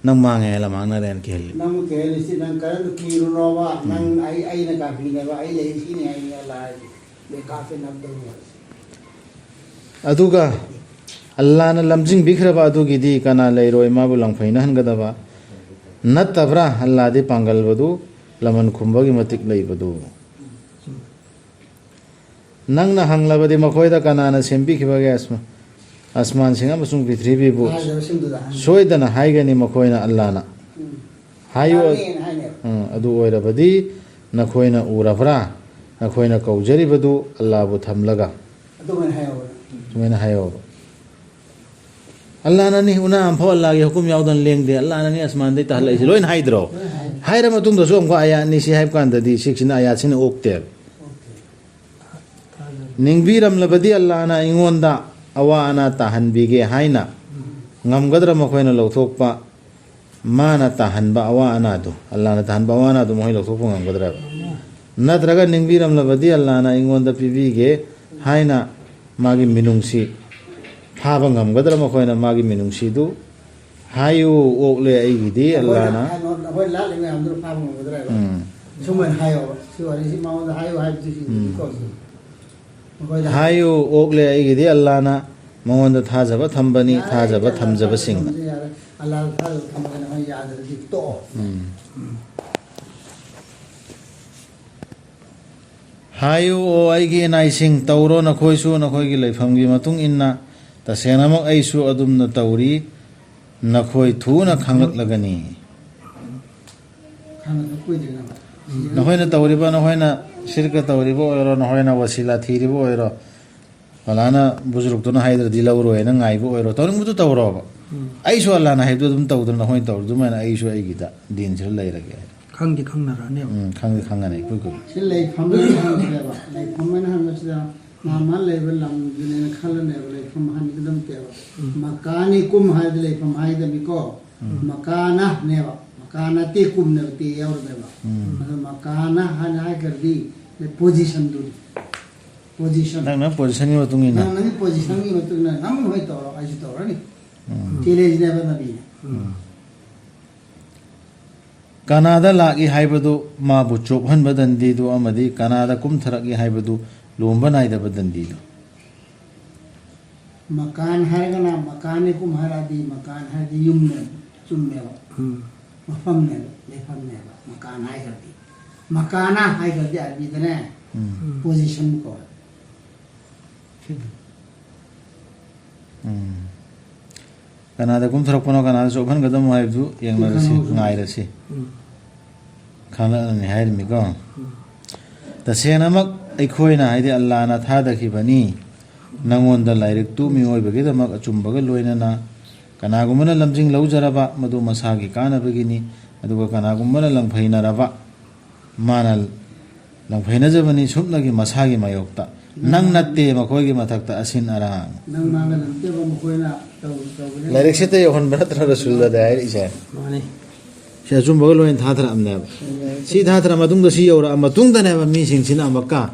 ꯅꯪ ꯃꯥꯡꯉꯦ, ꯂꯃꯥꯡꯅꯔꯦꯅ ꯀꯤꯍꯜꯂꯤ꯫ ꯅꯪꯕꯨ ꯀꯤꯍꯜꯂꯤꯁꯤ ꯅꯪ ꯀꯔꯝꯕ ꯀꯤꯔꯨꯅꯣꯕ? ꯎꯝ꯫ ꯅꯪ ꯑꯩ, ꯑꯩꯅ ꯀꯥꯐꯤꯅꯦꯕ, ꯑꯩ ꯂꯩꯔꯤꯁꯤꯅꯤ ꯍꯥꯏꯅꯤ ꯑꯜꯂꯥ ꯍꯥꯏꯁꯤ꯫ ꯕꯦꯀꯥꯐꯤꯟ ꯑꯕꯗꯨꯜ꯫ ꯑꯗꯨꯒ ꯑꯜꯂꯥꯅ ꯂꯝꯖꯤꯡꯕꯤꯈ꯭ꯔꯕ ꯑꯗꯨꯒꯤꯗꯤ ꯀꯅꯥ ꯂꯩꯔꯣꯏ ꯃꯥꯕꯨ ꯂꯪꯐꯩꯅꯍꯟꯒꯗꯕ? ꯅꯠꯇꯕ꯭ꯔꯥ ꯑꯜꯂꯥꯗꯤ ꯄꯥꯡꯒꯜꯕꯗꯨ, ꯂꯃꯟ ꯈꯨꯝꯕꯒꯤ ꯃꯇꯤꯛ ꯂꯩꯕꯗꯨ? ꯅꯪꯅ ꯍꯪꯂꯕꯗꯤ ꯃꯈꯣꯏꯗ ꯀꯅꯥꯅ ꯁꯦꯝꯕꯤꯈꯤꯕꯒꯦ? ꯑꯁꯃ-, ꯑꯁꯃꯥꯟꯁꯤꯡ ꯑꯃꯁꯨꯡ ꯄ꯭ꯔꯤꯊꯤꯕꯤꯕꯨ ꯍꯥꯏꯖꯕꯁꯤꯡꯗꯨꯗ ꯍꯥꯏꯅꯤ꯫ ꯁꯣꯏꯗꯅ ꯍꯥꯏꯒꯅꯤ ꯃꯈꯣꯏꯅ ꯑꯜꯂꯥꯅ꯫ ꯎꯝ꯫ ꯍꯥꯏꯌꯨ꯫ ꯇꯥꯔꯦꯅ ꯍꯥꯏꯅꯦꯕ꯫ ꯎꯝ, ꯑꯗꯨ ꯑꯣꯏꯔꯕꯗꯤ ꯅꯈꯣꯏꯅ ꯎꯔꯕ꯭ꯔꯥ? ꯅꯈꯣꯏꯅ ꯀꯧꯖꯔꯤꯕꯗꯨ ꯑꯜꯂꯥꯕꯨ ꯊꯝꯂꯒ꯫ ꯑꯗꯨꯃꯥꯏꯅ ꯍꯥꯏꯌꯣꯕ꯫ ꯁꯨꯃꯥꯏꯅ ꯍꯥꯏꯌꯣꯕ꯫ ꯑꯜꯂꯥꯅꯅꯤ, ꯎꯅꯥ ꯑꯃꯐꯥꯎ ꯑꯜꯂꯥꯒꯤ ꯍꯨꯀꯨꯝ ꯌꯥꯎꯗꯅ ꯂꯦꯡꯗꯦ꯫ ꯑꯜꯂꯥꯅꯅꯤ ꯑꯁꯃꯥꯟꯗꯩ ꯇꯥꯍꯜꯂꯛꯏꯁꯦ꯫ ꯂꯣꯏꯅ ꯍꯥꯏꯗ꯭ꯔꯣ? ꯂꯣꯏꯅ ꯍꯥꯏ꯫ ꯍꯥꯏꯔ ꯃꯇꯨꯡꯗꯁꯨ ꯑꯃꯨꯛꯀ ꯑꯌꯥꯠꯅꯤ ꯁꯤ ꯍꯥꯏꯕ ꯀꯥꯟꯗꯗꯤ ꯁꯤꯛꯁꯤꯅ ꯑꯌꯥꯠꯁꯤꯅ ꯑꯣꯛꯇꯦꯕ꯫ ꯅꯤꯡꯕꯤꯔꯝꯂꯕꯗꯤ ꯑꯜꯂꯥꯅ ꯑꯩꯉꯣꯟꯗ ꯑꯋꯥ ꯑꯅꯥ ꯇꯥꯍꯟꯕꯤꯒꯦ ꯍꯥꯏꯅ ꯉꯝꯒꯗ꯭ꯔꯥ ꯃꯈꯣꯏꯅ ꯂꯧꯊꯣꯛꯄ? ꯃꯥꯅ ꯇꯥꯍꯟꯕ ꯑꯋꯥ ꯑꯅꯥꯗꯨ, ꯑꯜꯂꯥꯅ ꯇꯥꯍꯟꯕ ꯑꯋꯥ ꯑꯅꯥꯗꯨ ꯃꯈꯣꯏ ꯂꯧꯊꯣꯛꯄ ꯉꯝꯒꯗ꯭ꯔꯥ? ꯅꯠꯇ꯭ꯔꯒ ꯅꯤꯡꯕꯤꯔꯝꯂꯕꯗꯤ ꯑꯜꯂꯥꯅ ꯑꯩꯉꯣꯟꯗ ꯄꯤꯕꯤꯒꯦ ꯍꯥꯏꯅ ꯃꯥꯒꯤ ꯃꯤꯅꯨꯡꯁꯤ ꯐꯥꯕ ꯉꯝꯒꯗ꯭ꯔꯥ ꯃꯈꯣꯏꯅ? ꯃꯥꯒꯤ ꯃꯤꯅꯨꯡꯁꯤꯗꯨ ꯍꯥꯏꯌꯨ, ꯑꯣꯛꯂꯦ ꯑꯩꯒꯤꯗꯤ ꯑꯜꯂꯥꯅ꯫ ꯅꯈꯣꯏ ꯂꯥꯠꯂꯤ ꯃꯌꯥꯝꯗꯨꯅ ꯐꯥꯕ ꯉꯝꯒꯗ꯭ꯔꯥ ꯍꯥꯏꯕ꯫ ꯎꯝ꯫ ꯁꯨꯃꯥꯏꯅ ꯍꯥꯏꯌꯣꯕ꯫ ꯁꯤ ꯋꯥꯔꯤꯁꯤ ꯃꯉꯣꯟꯗ ꯍꯥꯏꯌꯨ ꯍꯥꯏꯕꯗꯨ ꯁꯤ ꯎꯝ꯫ ꯀꯣ꯫ ꯃꯈꯣꯏꯗ ꯍꯥꯏꯌꯨ, ꯑꯣꯛꯂꯦ ꯑꯩꯒꯤꯗꯤ ꯑꯜꯂꯥꯅ, ꯃꯉꯣꯟꯗ ꯊꯥꯖꯕ ꯊꯝꯕꯅꯤ, ꯌꯥꯔꯦ, ꯊꯥꯖꯕ ꯑꯩꯗꯤ ꯊꯝꯖꯕꯁꯤꯡꯅ꯫ ꯌꯥꯔꯦ꯫ ꯑꯜꯂꯥꯗ ꯊꯥꯖꯕ ꯊꯝꯃꯒꯅ ꯍꯣꯏ ꯌꯥꯗ꯭ꯔꯗꯤ ꯇꯣꯛꯑꯣ꯫ ꯎꯝ꯫ ꯍꯥꯏꯌꯨ, ꯑꯣ ꯑꯩꯒꯤ ꯏꯅꯥꯏꯁꯤꯡ, ꯇꯧꯔꯣ ꯅꯈꯣꯏꯁꯨ ꯅꯈꯣꯏꯒꯤ ꯂꯩꯐꯝꯒꯤ ꯃꯇꯨꯡ ꯏꯟꯅ꯫ ꯇꯁꯦꯡꯅꯃꯛ ꯑꯩꯁꯨ ꯑꯗꯨꯝꯅ ꯇꯧꯔꯤ꯫ ꯅꯈꯣꯏ ꯊꯨꯅ ꯈꯪꯂꯛꯂꯒꯅꯤ꯫ ꯈꯪꯉꯒ ꯀꯨꯏꯗ꯭ꯔꯤꯉꯩꯗ꯫ ꯅꯈꯣꯏꯅ ꯇꯧꯔꯤꯕ, ꯅꯈꯣꯏꯅ ꯁꯤꯔꯀ ꯇꯧꯔꯤꯕ ꯑꯣꯏꯔꯣ, ꯅꯈꯣꯏꯅ ꯋꯁꯤꯂꯥ ꯊꯤꯔꯤꯕ ꯑꯣꯏꯔꯣ, ꯐꯂꯥꯅ ꯕꯨꯖꯨꯔꯨꯛꯇꯨꯅ ꯍꯥꯏꯗ꯭ꯔꯗꯤ ꯂꯧꯔꯣꯏꯅ ꯉꯥꯏꯕ ꯑꯣꯏꯔꯣ, ꯇꯧꯅꯤꯡꯕꯗꯨ ꯇꯧꯔꯣꯕ꯫ ꯎꯝ꯫ ꯑꯩꯁꯨ ꯑꯜꯂꯥꯅ ꯍꯥꯏꯕꯗꯨ ꯑꯗꯨꯝ ꯇꯧꯗꯅ ꯅꯈꯣꯏꯅ ꯇꯧꯔꯤ ꯑꯗꯨꯃꯥꯏꯅ ꯑꯩꯁꯨ ꯑꯩꯒꯤꯗ ꯗꯤꯟꯁꯤꯗ ꯂꯩꯔꯒꯦ ꯍꯥꯏ꯫ ꯈꯪꯗꯤ ꯈꯪꯅꯔꯅꯦꯕ꯫ ꯎꯝ, ꯈꯪꯗꯤ ꯈꯪꯒꯅꯤ ꯑꯩꯈꯣꯏ ꯀꯨꯝ꯫ ꯁꯤ ꯂꯩꯐꯝ ꯍꯥꯏꯅ ꯍꯪꯕꯅꯦꯕ꯫ ꯂꯩꯐꯝ ꯍꯥꯏꯅ ꯍꯪꯕꯁꯤꯗ ꯃꯥ ꯃꯥ ꯂꯩꯕ ꯂꯝꯗꯨꯅꯦꯅ ꯈꯜꯂꯅꯦꯕ꯫ ꯂꯩꯐꯝ ꯍꯥꯏꯒꯗꯕ ꯅꯠꯇꯦꯕ꯫ ꯎꯝ꯫ ꯃꯀꯥꯅꯤ ꯀꯨꯝ ꯍꯥꯏꯔꯗꯤ ꯂꯩꯐꯝ ꯍꯥꯏꯒꯗꯕꯅꯤꯀꯣ꯫ ꯎꯝ꯫ ꯃꯀꯥꯅꯅꯦꯕ꯫ ꯃꯀꯥꯅ ꯇꯦ ꯀꯨꯝꯅꯦꯕ, ꯇꯦ ꯌꯥꯎꯔꯅꯦꯕ꯫ ꯎꯝ꯫ ꯑꯗꯣ ꯃꯀꯥꯅ ꯍꯥꯏꯅ ꯍꯥꯏꯈ꯭ꯔꯗꯤ ꯄꯣꯖꯤꯁꯟꯗꯨꯅꯤ꯫ ꯄꯣꯖꯤꯁꯟ꯫ ꯅꯪꯅ ꯄꯣꯖꯤꯁꯟꯒꯤ ꯃꯇꯨꯡ ꯏꯟꯅ꯫ ꯅꯪ ꯅꯪꯒꯤ ꯄꯣꯖꯤꯁꯟꯒꯤ ꯃꯇꯨꯡ ꯏꯟꯅ ꯅꯪ ꯍꯣꯏ ꯇꯧꯔꯣ, ꯑꯩꯁꯨ ꯇꯧꯔꯅꯤ꯫ ꯎꯝ꯫ ꯆꯦꯂꯦꯟꯖꯅꯦꯕ ꯅꯕꯤꯅ꯫ ꯎꯝ꯫ ꯀꯅꯥꯗ ꯂꯥꯛꯏ ꯍꯥꯏꯕꯗꯨ, ꯃꯥꯕꯨ ꯆꯣꯞꯍꯟꯕ ꯗꯟꯗꯤꯗꯨ ꯑꯃꯗꯤ ꯀꯅꯥꯗ ꯀꯨꯝꯊꯔꯛꯏ ꯍꯥꯏꯕꯗꯨ ꯂꯣꯝꯕ ꯅꯥꯏꯗꯕ ꯗꯟꯗꯤꯗꯨ꯫ ꯃꯀꯥꯟ ꯍꯥꯏꯔꯒꯅ ꯃꯀꯥꯟꯅꯤ ꯀꯨꯝ ꯍꯥꯏꯔꯛꯑꯗꯤ ꯃꯀꯥꯟ ꯍꯥꯏꯔꯗꯤ ꯌꯨꯝꯅꯦꯕ, ꯆꯨꯝꯃꯦꯕ꯫ ꯎꯝ꯫ ꯃꯐꯝꯅꯦꯕ, ꯂꯩꯐꯝꯅꯦꯕ꯫ ꯃꯀꯥꯟ ꯍꯥꯏꯈ꯭ꯔꯗꯤ꯫ ꯃꯀꯥꯅ ꯍꯥꯏꯈ꯭ꯔꯗꯤ ꯑꯔꯕꯤꯗꯅꯦ ꯎꯝ꯫ ꯄꯣꯖꯤꯁꯟ ꯀꯧꯋꯦ꯫ ꯎꯝ꯫ ꯀꯅꯥꯗ ꯀꯨꯝꯊꯔꯛꯄꯅꯣ, ꯀꯅꯥꯗ ꯆꯣꯞꯍꯟꯒꯗꯕꯅꯣ ꯍꯥꯏꯕꯗꯨ ꯌꯦꯡꯅꯔꯁꯤ, ꯈꯪꯍꯧꯁꯅꯨ꯫ ꯉꯥꯏꯔꯁꯤ꯫ ꯎꯝ꯫ ꯈꯪꯂꯛꯂꯅꯤ ꯍꯥꯏꯔꯤꯃꯤꯀꯣ꯫ ꯎꯝ꯫ ꯇꯁꯦꯡꯅꯃꯛ ꯑꯩꯈꯣꯏꯅ, ꯍꯥꯏꯗꯤ ꯑꯜꯂꯥꯅ ꯊꯥꯗꯈꯤꯕꯅꯤ ꯅꯉꯣꯟꯗ ꯂꯥꯏꯔꯤꯛꯇꯨ ꯃꯤꯑꯣꯏꯕꯒꯤꯗꯃꯛ ꯑꯆꯨꯝꯕꯒ ꯂꯣꯏꯅꯅ꯫ ꯀꯅꯥꯒꯨꯝꯕꯅ ꯂꯝꯖꯤꯡ ꯂꯧꯖꯔꯕ, ꯃꯗꯨ ꯃꯁꯥꯒꯤ ꯀꯥꯟꯅꯕꯒꯤꯅꯤ, ꯑꯗꯨꯒ ꯀꯅꯥꯒꯨꯝꯕꯅ ꯂꯪꯐꯩꯅꯔꯕ, ꯃꯥꯅ ꯂꯪꯐꯩꯅꯖꯕꯅꯤ ꯁꯨꯞꯅꯒꯤ ꯃꯁꯥꯒꯤ ꯃꯥꯌꯣꯛꯇ꯫ ꯅꯪ ꯅꯠꯇꯦ ꯃꯈꯣꯏꯒꯤ ꯃꯊꯛꯇ ꯑꯁꯤꯟ ꯑꯔꯥꯡ꯫ ꯅꯪ ꯃꯥꯅ ꯅꯠꯇꯦꯕ ꯃꯈꯣꯏꯅ ꯇꯧ-, ꯇꯧꯕꯅꯦ꯫ ꯂꯥꯏꯔꯤꯛꯁꯤꯗ ꯌꯧꯍꯟꯕ ꯅꯠꯇ꯭ꯔꯣ ꯔꯁꯨꯜꯂꯗ ꯍꯥꯏꯔꯛꯏꯁꯦ? ꯃꯥꯅꯤ꯫ ꯁꯤ ꯑꯆꯨꯝꯕꯒ ꯂꯣꯏꯅ ꯊꯥꯊꯔꯛꯑꯕꯅꯦꯕ꯫ ꯁꯤ ꯊꯥꯊꯔ ꯃꯇꯨꯡꯗ, ꯁꯤ ꯌꯧꯔꯛꯑ ꯃꯇꯨꯡꯗꯅꯦꯕ ꯃꯤꯁꯤꯡꯁꯤꯅ ꯑꯃꯨꯛꯀ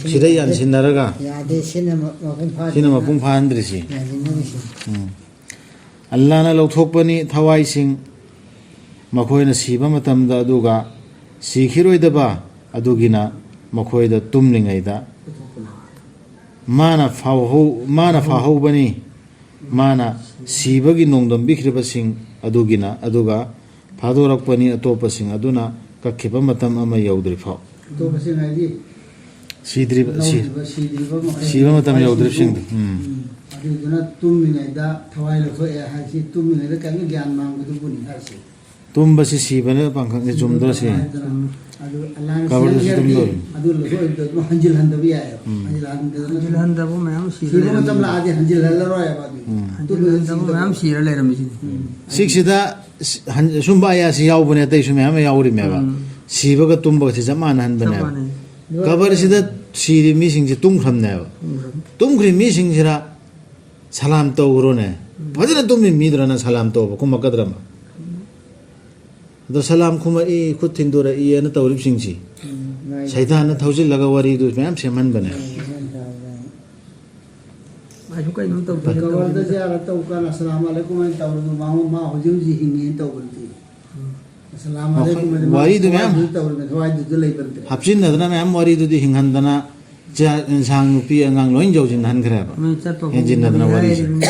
ꯁꯤꯗ ꯌꯥꯟꯁꯤꯟꯅꯔꯒ ꯌꯥꯗꯦ, ꯁꯤꯅ ꯃ-, ꯃꯄꯨꯡ ꯐꯥꯗꯦ꯫ ꯁꯤꯅ ꯃꯄꯨꯡ ꯐꯥꯍꯟꯗ꯭ꯔꯤꯁꯤ꯫ ꯌꯥꯟꯁꯤꯟꯅꯔꯤꯁꯤ꯫ ꯎꯝ꯫ ꯑꯜꯂꯥꯅ ꯂꯧꯊꯣꯛꯄꯅꯤ ꯊꯋꯥꯏꯁꯤꯡ ꯃꯈꯣꯏꯅ ꯁꯤꯕ ꯃꯇꯝꯗ, ꯑꯗꯨꯒ ꯁꯤꯈꯤꯔꯣꯏꯗꯕ ꯑꯗꯨꯒꯤꯅ ꯃꯈꯣꯏꯗ ꯇꯨꯝꯂꯤꯉꯩꯗ꯫ ꯃꯥꯅ ꯐꯥꯎꯍꯧ-, ꯃꯥꯅ ꯐꯥꯍꯧꯕꯅꯤ꯫ ꯃꯥꯅ ꯁꯤꯕꯒꯤ ꯅꯣꯡꯗꯝꯕꯤꯈ꯭ꯔꯤꯕꯁꯤꯡ ꯑꯗꯨꯒꯤꯅ, ꯑꯗꯨꯒ ꯐꯥꯗꯣꯔꯛꯄꯅꯤ ꯑꯇꯣꯞꯄꯁꯤꯡ ꯑꯗꯨꯅ ꯀꯛꯈꯤꯕ ꯃꯇꯝ ꯑꯃ ꯌꯧꯗ꯭ꯔꯤꯐꯥꯎ꯫ ꯑꯇꯣꯞꯄꯁꯤꯡ ꯍꯥꯏꯗꯤ ꯁꯤꯗ꯭ꯔꯤꯕ, ꯁꯤ-, ꯂꯧꯗ꯭ꯔꯤꯕ, ꯁꯤꯗ꯭ꯔꯤꯕ ꯃꯈꯩ ꯁꯤꯕ ꯃꯇꯝ ꯊꯋꯥꯏꯁꯤꯡꯗꯨ, ꯌꯧꯗ꯭ꯔꯤꯕꯁꯤꯡꯗꯨ꯫ ꯎꯝ꯫ ꯎꯝ꯫ ꯑꯗꯨꯗꯨꯅ ꯇꯨꯝꯃꯤꯉꯩꯗ ꯊꯋꯥꯏ ꯂꯧꯊꯣꯛꯑꯦ ꯍꯥꯏꯁꯤ, ꯇꯨꯝꯃꯤꯉꯩꯗ ꯀꯔꯤꯝꯇ ꯒ꯭ꯌꯥꯟ ꯃꯥꯡꯕꯗꯨꯕꯨꯅꯤ ꯍꯥꯏꯁꯤ꯫ ꯇꯨꯝꯕꯁꯤ ꯁꯤꯕꯅ ꯄꯥꯡꯈꯛꯅꯤ, ꯆꯨꯝꯗ꯭ꯔꯣ ꯁꯤ? ꯑꯗꯨ ꯑꯜꯂꯥꯅ ꯀꯕꯔꯗꯁꯨ ꯁꯦꯝꯖꯔꯗꯤ ꯇꯨꯝꯗꯧꯔꯤꯅꯤ꯫ ꯑꯗꯨ ꯂꯧꯊꯣꯛꯏꯕꯗꯣ ꯑꯗꯨꯝ ꯍꯟꯖꯤꯜꯍꯟꯗꯕ ꯌꯥꯏꯑꯕ꯫ ꯎꯝ꯫ ꯍꯟꯖꯤꯜꯍꯟꯗꯗꯅ ꯍꯟꯖꯤꯜꯍꯟꯗꯕ ꯃꯌꯥꯝ ꯁꯤꯔ ꯁꯤꯕ ꯃꯇꯝ ꯂꯩꯔꯝꯃꯤ꯫ ꯂꯥꯛꯑꯗꯤ ꯍꯟꯖꯤꯜꯍꯜꯂꯔꯣꯏꯕ ꯑꯗꯨ꯫ ꯎꯝ꯫ ꯇꯨꯝꯕꯗ ꯍꯟꯖꯤꯜꯍꯟꯗꯕ ꯁꯤꯕꯗ ꯃꯌꯥꯝ ꯁꯤꯔ ꯂꯩꯔꯝꯃꯤꯁꯤꯅꯤ꯫ ꯎꯝ꯫ ꯁꯤꯛꯁꯤꯗ ꯁꯤ-, ꯍꯟ-, ꯁꯨꯝꯕ ꯑꯌꯥꯁꯤ ꯌꯥꯎꯕꯅꯦ, ꯑꯇꯩꯁꯨ ꯃꯌꯥꯝ ꯑꯃ ꯌꯥꯎꯔꯤꯃꯦꯕ꯫ ꯎꯝ꯫ ꯁꯤꯕꯒ ꯇꯨꯝꯕꯒꯁꯤ ꯆꯞ ꯃꯥꯟꯅꯍꯟꯕꯅꯦꯕ꯫ ꯆꯞ ꯃꯥꯟꯅꯩ꯫ ꯀꯕꯔꯁꯤꯗ ꯁꯤꯔꯤ ꯃꯤꯁꯤꯡꯁꯤ ꯇꯨꯝꯈ꯭ꯔꯕꯅꯦꯕ꯫ ꯇꯨꯝꯈ꯭ꯔꯕꯅꯤ꯫ ꯇꯨꯝꯈ꯭ꯔꯤ ꯃꯤꯁꯤꯡꯁꯤꯗ ꯁꯂꯥꯝ ꯇꯧꯈ꯭ꯔꯣꯅꯦ꯫ ꯎꯝ꯫ ꯐꯖꯅ ꯇꯨꯝꯃꯤ ꯃꯤꯗꯨꯅ ꯅꯪ ꯁꯂꯥꯝ ꯇꯧꯕ ꯈꯨꯝꯃꯛꯀꯗ꯭ꯔꯃ? ꯑꯗꯣ ꯁꯂꯥꯝ ꯈꯨꯝꯃꯛꯏ, ꯈꯨꯠ ꯊꯤꯟꯗꯣꯔꯛꯏ ꯑꯅ ꯇꯧꯔꯤꯕꯁꯤꯡꯁꯤ ꯎꯝ, ꯉꯥꯏ-, ꯁꯩꯇꯥꯟꯅ ꯊꯧꯖꯤꯜꯂꯒ ꯋꯥꯔꯤꯗꯨ ꯃꯌꯥꯝ ꯁꯦꯝꯍꯟꯕꯅꯦ꯫ ꯎꯝ, ꯎꯝ, ꯎꯝ꯫ ꯑꯩꯁꯨ ꯀꯩꯅꯣꯝ ꯇꯧꯗꯅ ꯀꯕꯔꯗ ꯇꯧꯔꯤꯗꯣ꯫ ꯖꯤꯌꯥꯔꯠ ꯇꯧꯕ ꯀꯥꯟꯗ ꯑꯁꯂꯥꯝ ꯑꯂꯩꯀꯨꯝ ꯍꯥꯏꯅ ꯇꯧꯔꯁꯨ ꯃꯥ, ꯃꯥ ꯍꯧꯖꯤꯛ ꯍꯧꯖꯤꯛ ꯍꯤꯡꯉꯦꯅ ꯇꯧꯕ ꯅꯠꯇꯦ꯫ ꯑꯁꯂꯥꯝ ꯃꯈꯣꯏ ꯑꯂꯩꯀꯨꯝ ꯍꯥꯏꯗꯤ ꯃꯥ ꯋꯥꯔꯤꯗꯨ ꯃꯌꯥꯝ ꯊꯋꯥꯏꯗꯨꯗ ꯇꯧꯔꯤꯕ, ꯊꯋꯥꯏꯗꯨꯗ ꯂꯩꯕ ꯅꯠꯇ꯭ꯔꯦ꯫ ꯍꯥꯞꯆꯤꯟꯅꯗꯅ ꯃꯌꯥꯝ ꯋꯥꯔꯤꯗꯨꯗꯤ ꯍꯤꯡꯍꯟꯗꯅ ꯆꯥꯛ ꯏꯟꯁꯥꯡ ꯅꯨꯄꯤ ꯑꯉꯥꯡ ꯂꯣꯏ ꯌꯧꯁꯤꯟꯍꯟꯈ꯭ꯔꯦꯕ꯫ ꯃꯣꯏ ꯆꯠꯄ ꯍꯦꯟꯖꯤꯟꯅꯗꯅ ꯈꯣꯠꯄ ꯋꯥꯔꯤꯁꯦ꯫ ꯍꯥꯏꯔꯤꯕꯅꯤ꯫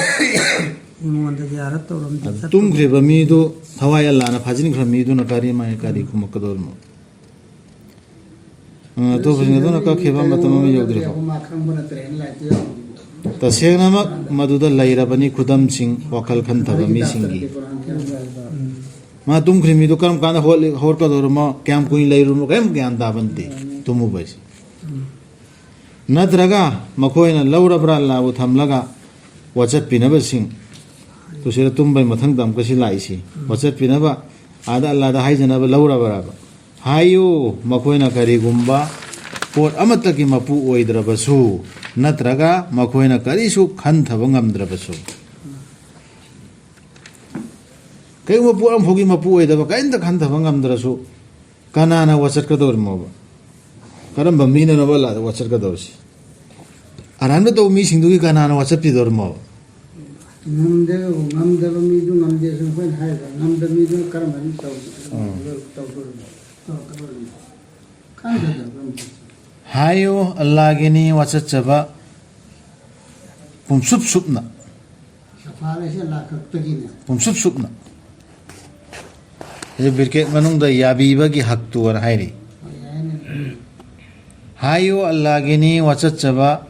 ꯑꯩꯉꯣꯟꯗ ꯖꯤꯌꯥꯔꯠ ꯇꯧꯔꯝꯗꯦ, ꯑꯗꯨ ꯆꯠꯄ ꯇꯨꯝꯈ꯭ꯔꯤꯕ ꯃꯤꯗꯨ ꯊꯋꯥꯏ ꯑꯜꯂꯥꯅ ꯐꯥꯖꯤꯟꯈ꯭ꯔ ꯃꯤꯗꯨꯅ ꯀꯔꯤ ꯃꯥꯏ ꯀꯔꯤ ꯈꯨꯝꯃꯛꯀꯗꯧꯔꯤꯅꯣ? ꯑ, ꯑꯇꯣꯞꯄꯁꯤꯡ ꯑꯗꯨꯅ ꯀꯛꯈꯤꯕ ꯃꯇꯝ ꯑꯃ ꯌꯧꯗ꯭ꯔꯤꯕꯣ? ꯃꯥ ꯈꯪꯕ ꯅꯠꯇ꯭ꯔꯦꯅ ꯂꯥꯏꯔꯤꯛꯇ ꯌꯥꯎꯔꯝꯃꯤꯗꯣ꯫ ꯇꯁꯦꯡꯅꯃꯛ ꯃꯗꯨꯗ ꯂꯩꯔꯕꯅꯤ ꯈꯨꯗꯝꯁꯤꯡ, ꯋꯥꯈꯜ ꯈꯟꯊꯕ ꯃꯤꯁꯤꯡꯒꯤ꯫ ꯃꯥ ꯇꯨꯝꯈ꯭ꯔꯤ ꯃꯤꯗꯣ ꯀꯔꯝ ꯀꯥꯟꯗ ꯍꯧꯒꯠꯂꯤ-, ꯍꯧꯒꯠꯀꯗꯧꯔꯃꯣ, ꯀꯌꯥꯝ ꯀꯨꯏꯅ ꯂꯩꯔꯨꯔꯃꯣ, ꯀꯔꯤꯝ ꯒ꯭ꯌꯥꯟ ꯇꯥꯕ ꯅꯠꯇꯦ꯫ ꯇꯨꯝꯃꯨꯕ ꯍꯥꯏꯁꯦ꯫ ꯅꯠꯇ꯭ꯔꯒ ꯃꯈꯣꯏꯅ ꯂꯧꯔꯕ꯭ꯔꯥ, ꯑꯜꯂꯥꯕꯨ ꯊꯝꯂꯒ ꯋꯥꯆꯠꯄꯤꯅꯕꯁꯤꯡ꯫ ꯇꯨ ꯁꯤꯗ ꯇꯨꯝꯕꯩ ꯃꯊꯪꯗ ꯑꯃꯨꯛꯀ ꯁꯤ ꯂꯥꯛꯏꯁꯤ꯫ ꯋꯥꯆꯠꯄꯤꯅꯕ, ꯑꯥꯗ ꯑꯜꯂꯥꯗ ꯍꯥꯏꯖꯅꯕ ꯂꯧꯔꯕ꯭ꯔꯕ? ꯍꯥꯏꯌꯨ, ꯃꯈꯣꯏꯅ ꯀꯔꯤꯒꯨꯝꯕ ꯄꯣꯠ ꯑꯃꯠꯇꯒꯤ ꯃꯄꯨ ꯑꯣꯏꯗ꯭ꯔꯕꯁꯨ, ꯅꯠꯇ꯭ꯔꯒ ꯃꯈꯣꯏꯅ ꯀꯔꯤꯁꯨ ꯈꯟꯊꯕ ꯉꯝꯗ꯭ꯔꯕꯁꯨ꯫ ꯀꯔꯤꯒꯨꯝꯕ ꯄꯣꯠ ꯑꯃꯐꯥꯎꯒꯤ ꯃꯄꯨ ꯑꯣꯏꯗꯕ, ꯀꯔꯤꯝꯇ ꯈꯟꯊꯕ ꯉꯝꯗ꯭ꯔꯁꯨ, ꯀꯅꯥꯅ ꯋꯥꯆꯠꯀꯗꯧꯔꯤꯃꯣꯕ? ꯀꯔꯝꯕ ꯃꯤꯅꯅꯣꯕ ꯑꯜꯂꯥꯗ ꯋꯥꯆꯠꯀꯗꯧꯔꯤꯁꯤ? ꯑꯔꯥꯟꯕ ꯇꯧꯕ ꯃꯤꯁꯤꯡꯗꯨꯒꯤ ꯀꯅꯥꯅ ꯋꯥꯆꯠꯄꯤꯗꯧꯔꯤꯃꯣꯕ? ꯉꯝꯗꯦ, ꯉꯝꯗꯕ ꯃꯤꯗꯨ ꯉꯝꯗꯦꯁꯨ ꯑꯩꯈꯣꯏꯅ ꯍꯥꯏꯕ, ꯉꯝꯗꯕ ꯃꯤꯗꯨꯅ ꯀꯔꯝꯕ ꯇꯧ-, ꯎꯝ꯫ ꯇꯧꯗꯣꯔꯤꯃꯣ? ꯇꯧꯔꯛꯀꯗꯧꯔꯤꯃꯣ? ꯈꯟꯊꯗꯕ ꯑꯃ꯫ ꯍꯥꯏꯌꯨ, ꯑꯜꯂꯥꯒꯤꯅꯤ ꯋꯥꯆꯠꯆꯕ ꯄꯨꯝꯁꯨꯞ ꯁꯨꯞꯅ꯫ ꯁꯐꯥꯔꯠ ꯑꯁꯤ ꯑꯜꯂꯥ ꯈꯛꯇꯒꯤꯅꯦ꯫ ꯄꯨꯝꯁꯨꯞ ꯁꯨꯞꯅ꯫ ꯍꯧꯖꯤꯛ ꯕ꯭ꯔꯤꯀꯦꯠ ꯃꯅꯨꯡꯗ ꯌꯥꯕꯤꯕꯒꯤ ꯍꯛꯇꯨ ꯑꯅ ꯍꯥꯏꯔꯤ꯫ ꯍꯣꯏ, ꯌꯥꯏꯅꯦ꯫ ꯍꯥꯏꯌꯨ, ꯑꯜꯂꯥꯒꯤꯅꯤ ꯋꯥꯆꯠꯆꯕ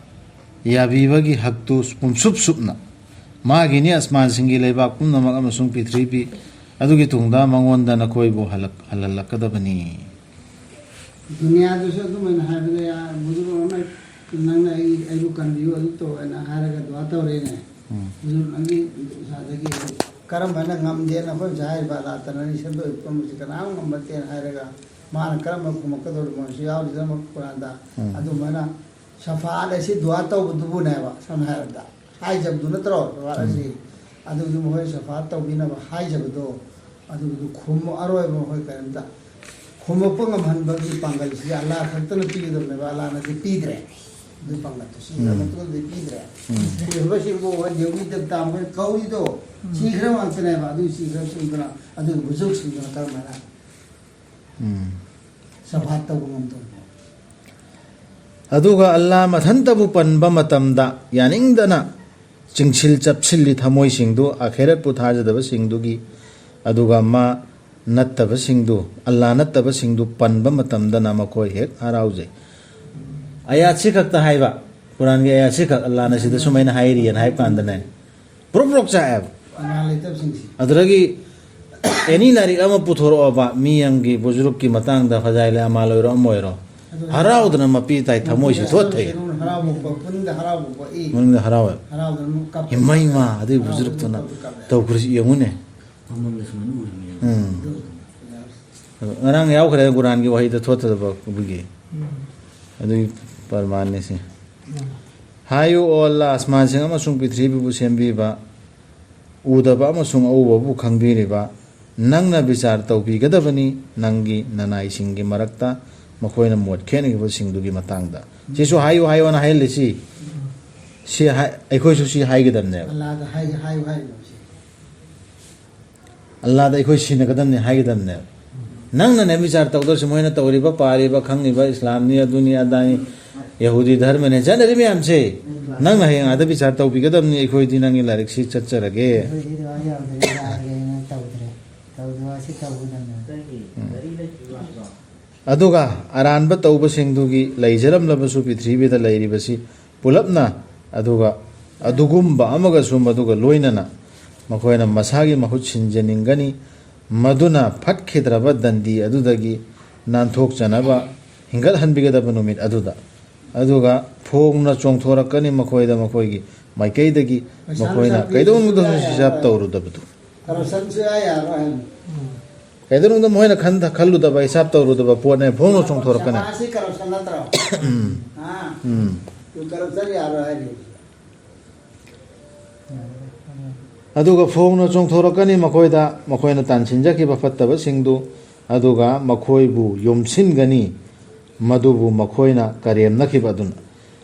ꯌꯥꯕꯤꯕꯒꯤ ꯍꯛꯇꯨ ꯄꯨꯝꯁꯨꯞ ꯁꯨꯞꯅ꯫ ꯃꯥꯒꯤꯅꯤ ꯑꯁꯃꯥꯟꯁꯤꯡꯒꯤ ꯂꯩꯕꯥꯛ ꯄꯨꯝꯅꯃꯛ ꯑꯃꯁꯨꯡ ꯄ꯭ꯔꯤꯊꯤꯕꯤ ꯑꯗꯨꯒꯤ ꯇꯨꯡꯗ ꯃꯉꯣꯟꯗ ꯅꯈꯣꯏꯕꯨ ꯍꯜꯂꯛ-, ꯍꯜꯍꯜꯂꯛꯀꯗꯕꯅꯤ꯫ ꯗꯨꯅꯤꯌꯥꯗꯁꯨ ꯑꯗꯨꯃꯥꯏꯅ ꯍꯥꯏꯕꯗ, ꯌꯥ, ꯕꯨꯖꯨꯔꯒ ꯑꯃ, "ꯅꯪꯅ ꯑꯩ, ꯑꯩꯕꯨ ꯀꯟꯕꯤꯌꯨ, ꯑꯗꯨ ꯇꯧ" ꯍꯥꯏꯅ ꯍꯥꯏꯔꯒ ꯗꯨꯋꯥ ꯇꯧꯔꯦꯅꯦ꯫ ꯎꯝ꯫ ꯕꯨꯖꯨꯔꯒ ꯅꯪꯒꯤ ꯏꯁꯥꯗꯒꯤ ꯀꯔꯝꯕꯅ ꯉꯝꯗꯦꯅ ꯑꯩꯈꯣꯏ ꯉꯁꯥꯏ ꯍꯥꯏꯔꯤꯕ ꯑꯜꯂꯥ ꯇꯥꯂꯥꯅ ꯁꯦꯝꯗꯣꯛꯏ ꯄꯨꯝꯅꯃꯛꯁꯤ ꯀꯅꯥꯝ ꯉꯝꯕ ꯅꯠꯇꯦꯅ ꯍꯥꯏꯔꯒ ꯃꯥꯅ ꯀꯔꯝꯕ ꯈꯨꯝꯃꯛꯀꯗꯧꯔꯤꯕꯅꯣꯁꯨ ꯌꯥꯎꯔꯤꯗꯅ ꯀꯨꯔꯥꯟꯗ꯫ ꯎꯝ꯫ ꯑꯗꯨꯃꯥꯏꯅ ꯁꯐꯥꯠ ꯑꯁꯤ ꯗꯨꯋꯥ ꯇꯧꯕꯗꯨꯕꯨꯅꯦꯕ, ꯁꯝꯅ ꯍꯥꯏꯔꯕꯗ꯫ ꯍꯥꯏꯖꯕꯗꯨ ꯅꯠꯇ꯭ꯔꯣ, ꯁꯐꯥꯠ ꯑꯁꯤ? ꯎꯝ꯫ ꯑꯗꯨꯒꯤ ꯃꯈꯣꯏ ꯁꯐꯥꯠ ꯇꯧꯕꯤꯅꯕ ꯍꯥꯏꯖꯕꯗꯣ, ꯑꯗꯨꯒꯤꯗꯨ ꯈꯨꯝꯃꯣ, ꯑꯔꯣꯏꯕ ꯃꯈꯣꯏ ꯀꯔꯤꯝꯇ ꯈꯨꯝꯃꯛꯄ ꯉꯝꯍꯟꯕꯒꯤ ꯄꯥꯡꯒꯜꯁꯤꯗꯤ ꯑꯜꯂꯥ ꯈꯛꯇꯅ ꯄꯤꯒꯗꯕꯅꯦꯕ, ꯑꯜꯂꯥꯅꯗꯤ ꯄꯤꯗ꯭ꯔꯦ꯫ ꯑꯗꯨ ꯄꯥꯡꯒꯜꯗꯨ ꯁꯤꯈ꯭ꯔ ꯎꯝ꯫ ꯃꯇꯨꯡꯗꯗꯤ ꯄꯤꯗ꯭ꯔꯦ꯫ ꯎꯝ꯫ ꯁꯤꯈ꯭ꯔꯕꯁꯤꯡꯕꯨ ꯍꯣꯏ ꯗꯦꯕꯤ ꯗꯦꯕꯇꯥ ꯃꯈꯣꯏꯅ ꯀꯧꯔꯤꯗꯣ ꯎꯝ꯫ ꯁꯤꯈ꯭ꯔꯕ ꯉꯥꯛꯇꯅꯦꯕ, ꯑꯗꯨ ꯁꯤꯈ꯭ꯔꯕꯁꯤꯡꯗꯨꯅ, ꯑꯗꯨꯒꯤ ꯕꯨꯖꯨꯔꯒꯁꯤꯡꯗꯨꯅ ꯀꯔꯝꯍꯥꯏꯅ ꯎꯝ꯫ ꯁꯐꯥꯠ ꯇꯧꯕ ꯉꯝꯗꯣꯏꯅꯣ? ꯑꯗꯨꯒ ꯑꯜꯂꯥ ꯃꯊꯟꯇꯕꯨ ꯄꯟꯕ ꯃꯇꯝꯗ ꯌꯥꯅꯤꯡꯗꯅ ꯆꯤꯡꯁꯤꯜ ꯆꯞꯁꯤꯜꯂꯤ ꯊꯃꯣꯏꯁꯤꯡꯗꯨ, ꯑꯈꯦꯔꯠꯄꯨ ꯊꯥꯖꯗꯕꯁꯤꯡꯗꯨꯒꯤ, ꯑꯗꯨꯒ ꯃꯥ ꯅꯠꯇꯕꯁꯤꯡꯗꯨ, ꯑꯜꯂꯥ ꯅꯠꯇꯕꯁꯤꯡꯗꯨ ꯄꯟꯕ ꯃꯇꯝꯗꯅ ꯃꯈꯣꯏ ꯍꯦꯛ ꯍꯔꯥꯎꯖꯩ꯫ ꯑꯌꯥꯠꯁꯤ ꯈꯛꯇ ꯍꯥꯏꯕ, ꯀꯨꯔꯥꯟꯒꯤ ꯑꯥꯌꯥꯠꯁꯤ ꯈꯛ ꯑꯜꯂꯥꯅ ꯁꯤꯗ ꯁꯨꯃꯥꯏꯅ ꯍꯥꯏꯔꯤꯑꯅ ꯍꯥꯏꯕ ꯀꯥꯟꯗꯅꯦ, ꯄ꯭ꯔꯣꯛ ꯄ꯭ꯔꯣꯛ ꯆꯥꯛꯑꯦꯕ꯫ ꯏꯃꯥꯟ ꯂꯩꯇꯕꯁꯤꯡꯁꯤ꯫ ꯑꯗꯨꯗꯒꯤ ꯑꯦꯅꯤ ꯂꯥꯏꯔꯤꯛ ꯑꯃ ꯄꯨꯊꯣꯔꯛꯑꯣꯕ, ꯃꯤ ꯑꯃꯒꯤ ꯕꯨꯖꯨꯔꯨꯛꯀꯤ ꯃꯇꯥꯡꯗ, ꯐꯖꯥꯏꯂꯦ ꯑꯃꯥꯜ ꯑꯣꯏꯔꯣ ꯑꯃ ꯑꯣꯏꯔꯣ, ꯑꯗꯨ ꯍꯔꯥꯎꯗꯅ ꯃꯄꯤ ꯇꯥꯏ, ꯊꯃꯣꯏꯁꯤ ꯊꯣꯠ ꯊꯩ꯫ ꯍꯔꯥꯎꯕ ꯄꯣꯛꯄ, ꯄꯨꯛꯅꯤꯡꯗ ꯍꯔꯥꯎꯕ ꯄꯣꯛꯏ꯫ ꯃꯅꯨꯡꯗ ꯍꯔꯥꯎꯋꯦ꯫ ꯍꯔꯥꯎꯗꯅ ꯀꯞꯄꯦ꯫ ꯏꯃꯩꯃ, ꯑꯗꯨꯒꯤ ꯍꯔꯥꯎꯗꯅ ꯕꯨꯖꯨꯔꯨꯛꯇꯨꯅ ꯀꯞꯄꯦ, ꯀꯞꯄꯦ꯫ ꯇꯧꯈ꯭ꯔꯤꯁꯤ ꯌꯦꯡꯉꯨꯅꯦ꯫ ꯃꯪꯗ ꯁꯨꯃꯥꯏꯅ ꯎꯔꯤꯅꯦ꯫ ꯎꯝ꯫ ꯑꯗꯨ ꯑꯗꯣ ꯉꯔꯥꯡ ꯌꯥꯎꯈ꯭ꯔꯦ ꯀꯨꯔꯥꯟꯒꯤ ꯋꯥꯍꯩꯗ ꯊꯣꯠꯊꯗꯕ ꯑꯗꯨꯒꯤ, ꯎꯝ꯫ ꯑꯗꯨꯒꯤ ꯄ꯭ꯔꯃꯥꯟꯅꯤ ꯁꯤ꯫ ꯎꯝ꯫ ꯍꯥꯏꯌꯨ, ꯑꯣ ꯑꯜꯂꯥ, ꯑꯁꯃꯥꯟꯁꯤꯡ ꯑꯃꯁꯨꯡ ꯄ꯭ꯔꯤꯊꯤꯕꯤꯕꯨ ꯁꯦꯝꯕꯤꯕ, ꯎꯗꯕ ꯑꯃꯁꯨꯡ ꯑꯎꯕꯕꯨ ꯈꯪꯕꯤꯔꯤꯕ, ꯅꯪꯅ ꯕꯤꯆꯥꯔ ꯇꯧꯕꯤꯒꯗꯕꯅꯤ, ꯅꯪꯒꯤ ꯅꯅꯥꯏꯁꯤꯡꯒꯤ ꯃꯔꯛꯇ ꯃꯈꯣꯏꯅ ꯃꯣꯠ ꯈꯦꯠꯅꯈꯤꯕꯁꯤꯡꯗꯨꯒꯤ ꯃꯇꯥꯡꯗ꯫ ꯁꯤꯁꯨ ꯍꯥꯏꯌꯨ ꯍꯥꯏꯌꯣꯅ ꯍꯥꯏꯍꯜꯂꯤꯁꯤ꯫ ꯁꯤ ꯍꯥꯏ-, ꯑꯩꯈꯣꯏꯁꯨ ꯁꯤ ꯍꯥꯏꯒꯗꯕꯅꯦꯕ꯫ ꯑꯜꯂꯥꯗ ꯍꯥꯏ-, ꯍꯥꯏꯌꯨ ꯍꯥꯏꯔꯤꯕ ꯁꯤ꯫ ꯑꯜꯂꯥꯗ ꯑꯩꯈꯣꯏ ꯁꯤꯟꯅꯒꯗꯕꯅꯤ ꯍꯥꯏꯒꯗꯕꯅꯦꯕ꯫ ꯅꯪꯅꯅꯦ ꯕꯤꯆꯥꯔ ꯇꯧꯗꯧꯔꯤꯁꯤ, ꯃꯣꯏꯅ ꯇꯧꯔꯤꯕ, ꯄꯥꯔꯤꯕ, ꯈꯪꯉꯤꯕ, ꯏꯁꯂꯥꯝꯅꯤ, ꯑꯗꯨꯅꯤ, ꯑꯗꯥꯅꯤ, ꯌꯍꯨꯗꯤ ꯙꯔꯃꯅꯦ, ꯆꯠꯅꯔꯤ ꯃꯌꯥꯝꯁꯦ꯫ ꯅꯪꯅ ꯍꯌꯦꯡ ꯑꯥꯗ ꯕꯤꯆꯥꯔ ꯇꯧꯕꯤꯒꯗꯕꯅꯤ, "ꯑꯩꯈꯣꯏꯗꯤ ꯅꯪꯒꯤ ꯂꯥꯏꯔꯤꯛꯁꯤ ꯆꯠꯆꯔꯒꯦ"꯫ ꯑꯩꯈꯣꯏꯗꯤ ꯑꯗꯨꯃꯥꯏꯅ ꯌꯥꯎꯗ꯭ꯔꯦ, ꯌꯥꯗ꯭ꯔꯦꯅ ꯇꯧꯗ꯭ꯔꯦ꯫ ꯇꯧꯗꯕ ꯑꯁꯤ ꯇꯧꯒꯗꯕꯅꯦ꯫ ꯎꯝ꯫ ꯑꯗꯨꯒ ꯑꯔꯥꯟꯕ ꯇꯧꯕꯁꯤꯡꯗꯨꯒꯤ ꯂꯩꯖꯔꯝꯂꯕꯁꯨ ꯄ꯭ꯔꯤꯊꯤꯕꯤꯗ ꯂꯩꯔꯤꯕꯁꯤ ꯄꯨꯂꯞꯅ, ꯑꯗꯨꯒ ꯑꯗꯨꯒꯨꯝꯕ ꯑꯃꯒꯁꯨ ꯃꯗꯨꯒ ꯂꯣꯏꯅꯅ ꯃꯈꯣꯏꯅ ꯃꯁꯥꯒꯤ ꯃꯍꯨꯠ ꯁꯤꯟꯖꯅꯤꯡꯒꯅꯤ, ꯃꯗꯨꯅ ꯐꯠꯈꯤꯗ꯭ꯔꯕ ꯗꯟꯗꯤ ꯑꯗꯨꯗꯒꯤ ꯅꯥꯟꯊꯣꯛꯆꯅꯕ ꯍꯤꯡꯒꯠꯍꯟꯕꯤꯒꯗꯕ ꯅꯨꯃꯤꯠ ꯑꯗꯨꯗ꯫ ꯑꯗꯨꯒ ꯐꯣꯡꯅ ꯆꯣꯡꯊꯣꯔꯛꯀꯅꯤ ꯃꯈꯣꯏꯗ ꯃꯈꯣꯏꯒꯤ ꯃꯥꯏꯀꯩꯗꯒꯤ, ꯄꯩꯁꯥ ꯃꯈꯣꯏꯅ ꯅꯨꯡꯁꯥ ꯀꯩꯗꯧꯅꯨꯡꯗ ꯄꯤꯕꯁꯨ ꯍꯤꯁꯥꯕ ꯌꯥꯔꯣꯏ꯫ ꯇꯧꯔꯨꯗꯕꯗꯨ꯫ ꯀꯔꯞꯁꯟꯁꯨ ꯌꯥ ꯌꯥꯔꯣꯏ ꯍꯥꯏꯕꯅꯤ꯫ ꯎꯝ꯫ ꯀꯩꯗꯧꯅꯨꯡꯗ ꯃꯈꯣꯏꯅ ꯈꯟ-, ꯈꯜꯂꯨꯗꯕ, ꯍꯤꯁꯥꯕ ꯇꯧꯔꯨꯗꯕ ꯄꯣꯠꯅꯦ, ꯐꯣꯡꯅ ꯆꯣꯡꯊꯣꯔꯛꯀꯅꯤ꯫ ꯁꯃꯥꯖꯁꯤ ꯀꯔꯞꯁꯟ ꯅꯠꯇ꯭ꯔꯣ? ꯎꯝ꯫ ꯑꯥ꯫ ꯎꯝ꯫ ꯑꯗꯨ ꯀꯔꯞꯁꯟ ꯌꯥꯔꯣꯏ ꯍꯥꯏꯔꯤ꯫ ꯑꯗꯨꯒ ꯐꯣꯡꯅ ꯆꯣꯡꯊꯣꯔꯛꯀꯅꯤ ꯃꯈꯣꯏꯗ, ꯃꯈꯣꯏꯅ ꯇꯥꯟꯁꯤꯟꯖꯈꯤꯕ ꯐꯠꯇꯕꯁꯤꯡꯗꯨ, ꯑꯗꯨꯒ ꯃꯈꯣꯏꯕꯨ ꯌꯣꯝꯁꯤꯟꯒꯅꯤ, ꯃꯗꯨꯕꯨ ꯃꯈꯣꯏꯅ ꯀꯔꯦꯝꯅꯈꯤꯕ ꯑꯗꯨꯅ꯫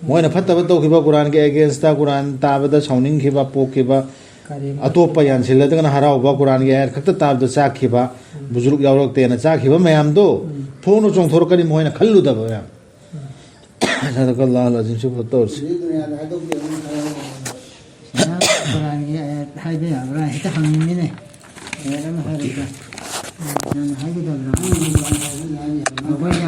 ꯃꯣꯏꯅ ꯐꯠꯇꯕ ꯇꯧꯈꯤꯕ, ꯀꯨꯔꯥꯟꯒꯤ against ꯇ, ꯀꯨꯔꯥꯟ ꯇꯥꯕꯗ ꯁꯥꯎꯅꯤꯡꯈꯤꯕ, ꯄꯣꯛꯈꯤꯕ, ꯀꯔꯦꯝꯅꯈꯤꯕ꯫ ꯑꯇꯣꯞꯄ ꯌꯥꯟꯁꯤꯜꯂꯗꯅ ꯍꯔꯥꯎꯕ, ꯀꯨꯔꯥꯟꯒꯤ ꯑꯥꯌꯠ ꯈꯛꯇ ꯇꯥꯕꯗ ꯆꯥꯛꯈꯤꯕ, ꯎꯝ꯫ ꯕꯨꯖꯨꯔꯨꯛ ꯌꯥꯎꯔꯛꯇꯦꯅ ꯆꯥꯛꯈꯤꯕ ꯃꯌꯥꯝꯗꯣ, ꯎꯝ꯫ ꯐꯣꯡꯅ ꯆꯣꯡꯊꯣꯔꯛꯀꯅꯤ, ꯃꯣꯏꯅ ꯈꯜꯂꯨꯗꯕ ꯃꯌꯥꯝ꯫ ꯎꯝ꯫ ꯁꯗꯀꯜꯂꯥꯍꯨꯜ ꯑꯖꯤꯝ꯫ ꯁꯤ ꯐꯣꯇꯣꯁꯤ꯫ ꯅꯪ ꯀꯨꯔꯥꯟꯒꯤ ꯑꯥꯌꯠ ꯍꯥꯏꯕ ꯌꯥꯕ꯭ꯔꯥ? ꯍꯦꯛꯇ ꯍꯪꯅꯤꯡꯉꯤꯅꯦ꯫ ꯑꯥꯌꯠ ꯑꯃ ꯍꯥꯏꯔꯒ꯫ ꯅꯪ ꯍꯥꯏꯒꯗꯕ꯭ꯔꯥ? ꯑꯩꯈꯣꯏꯅ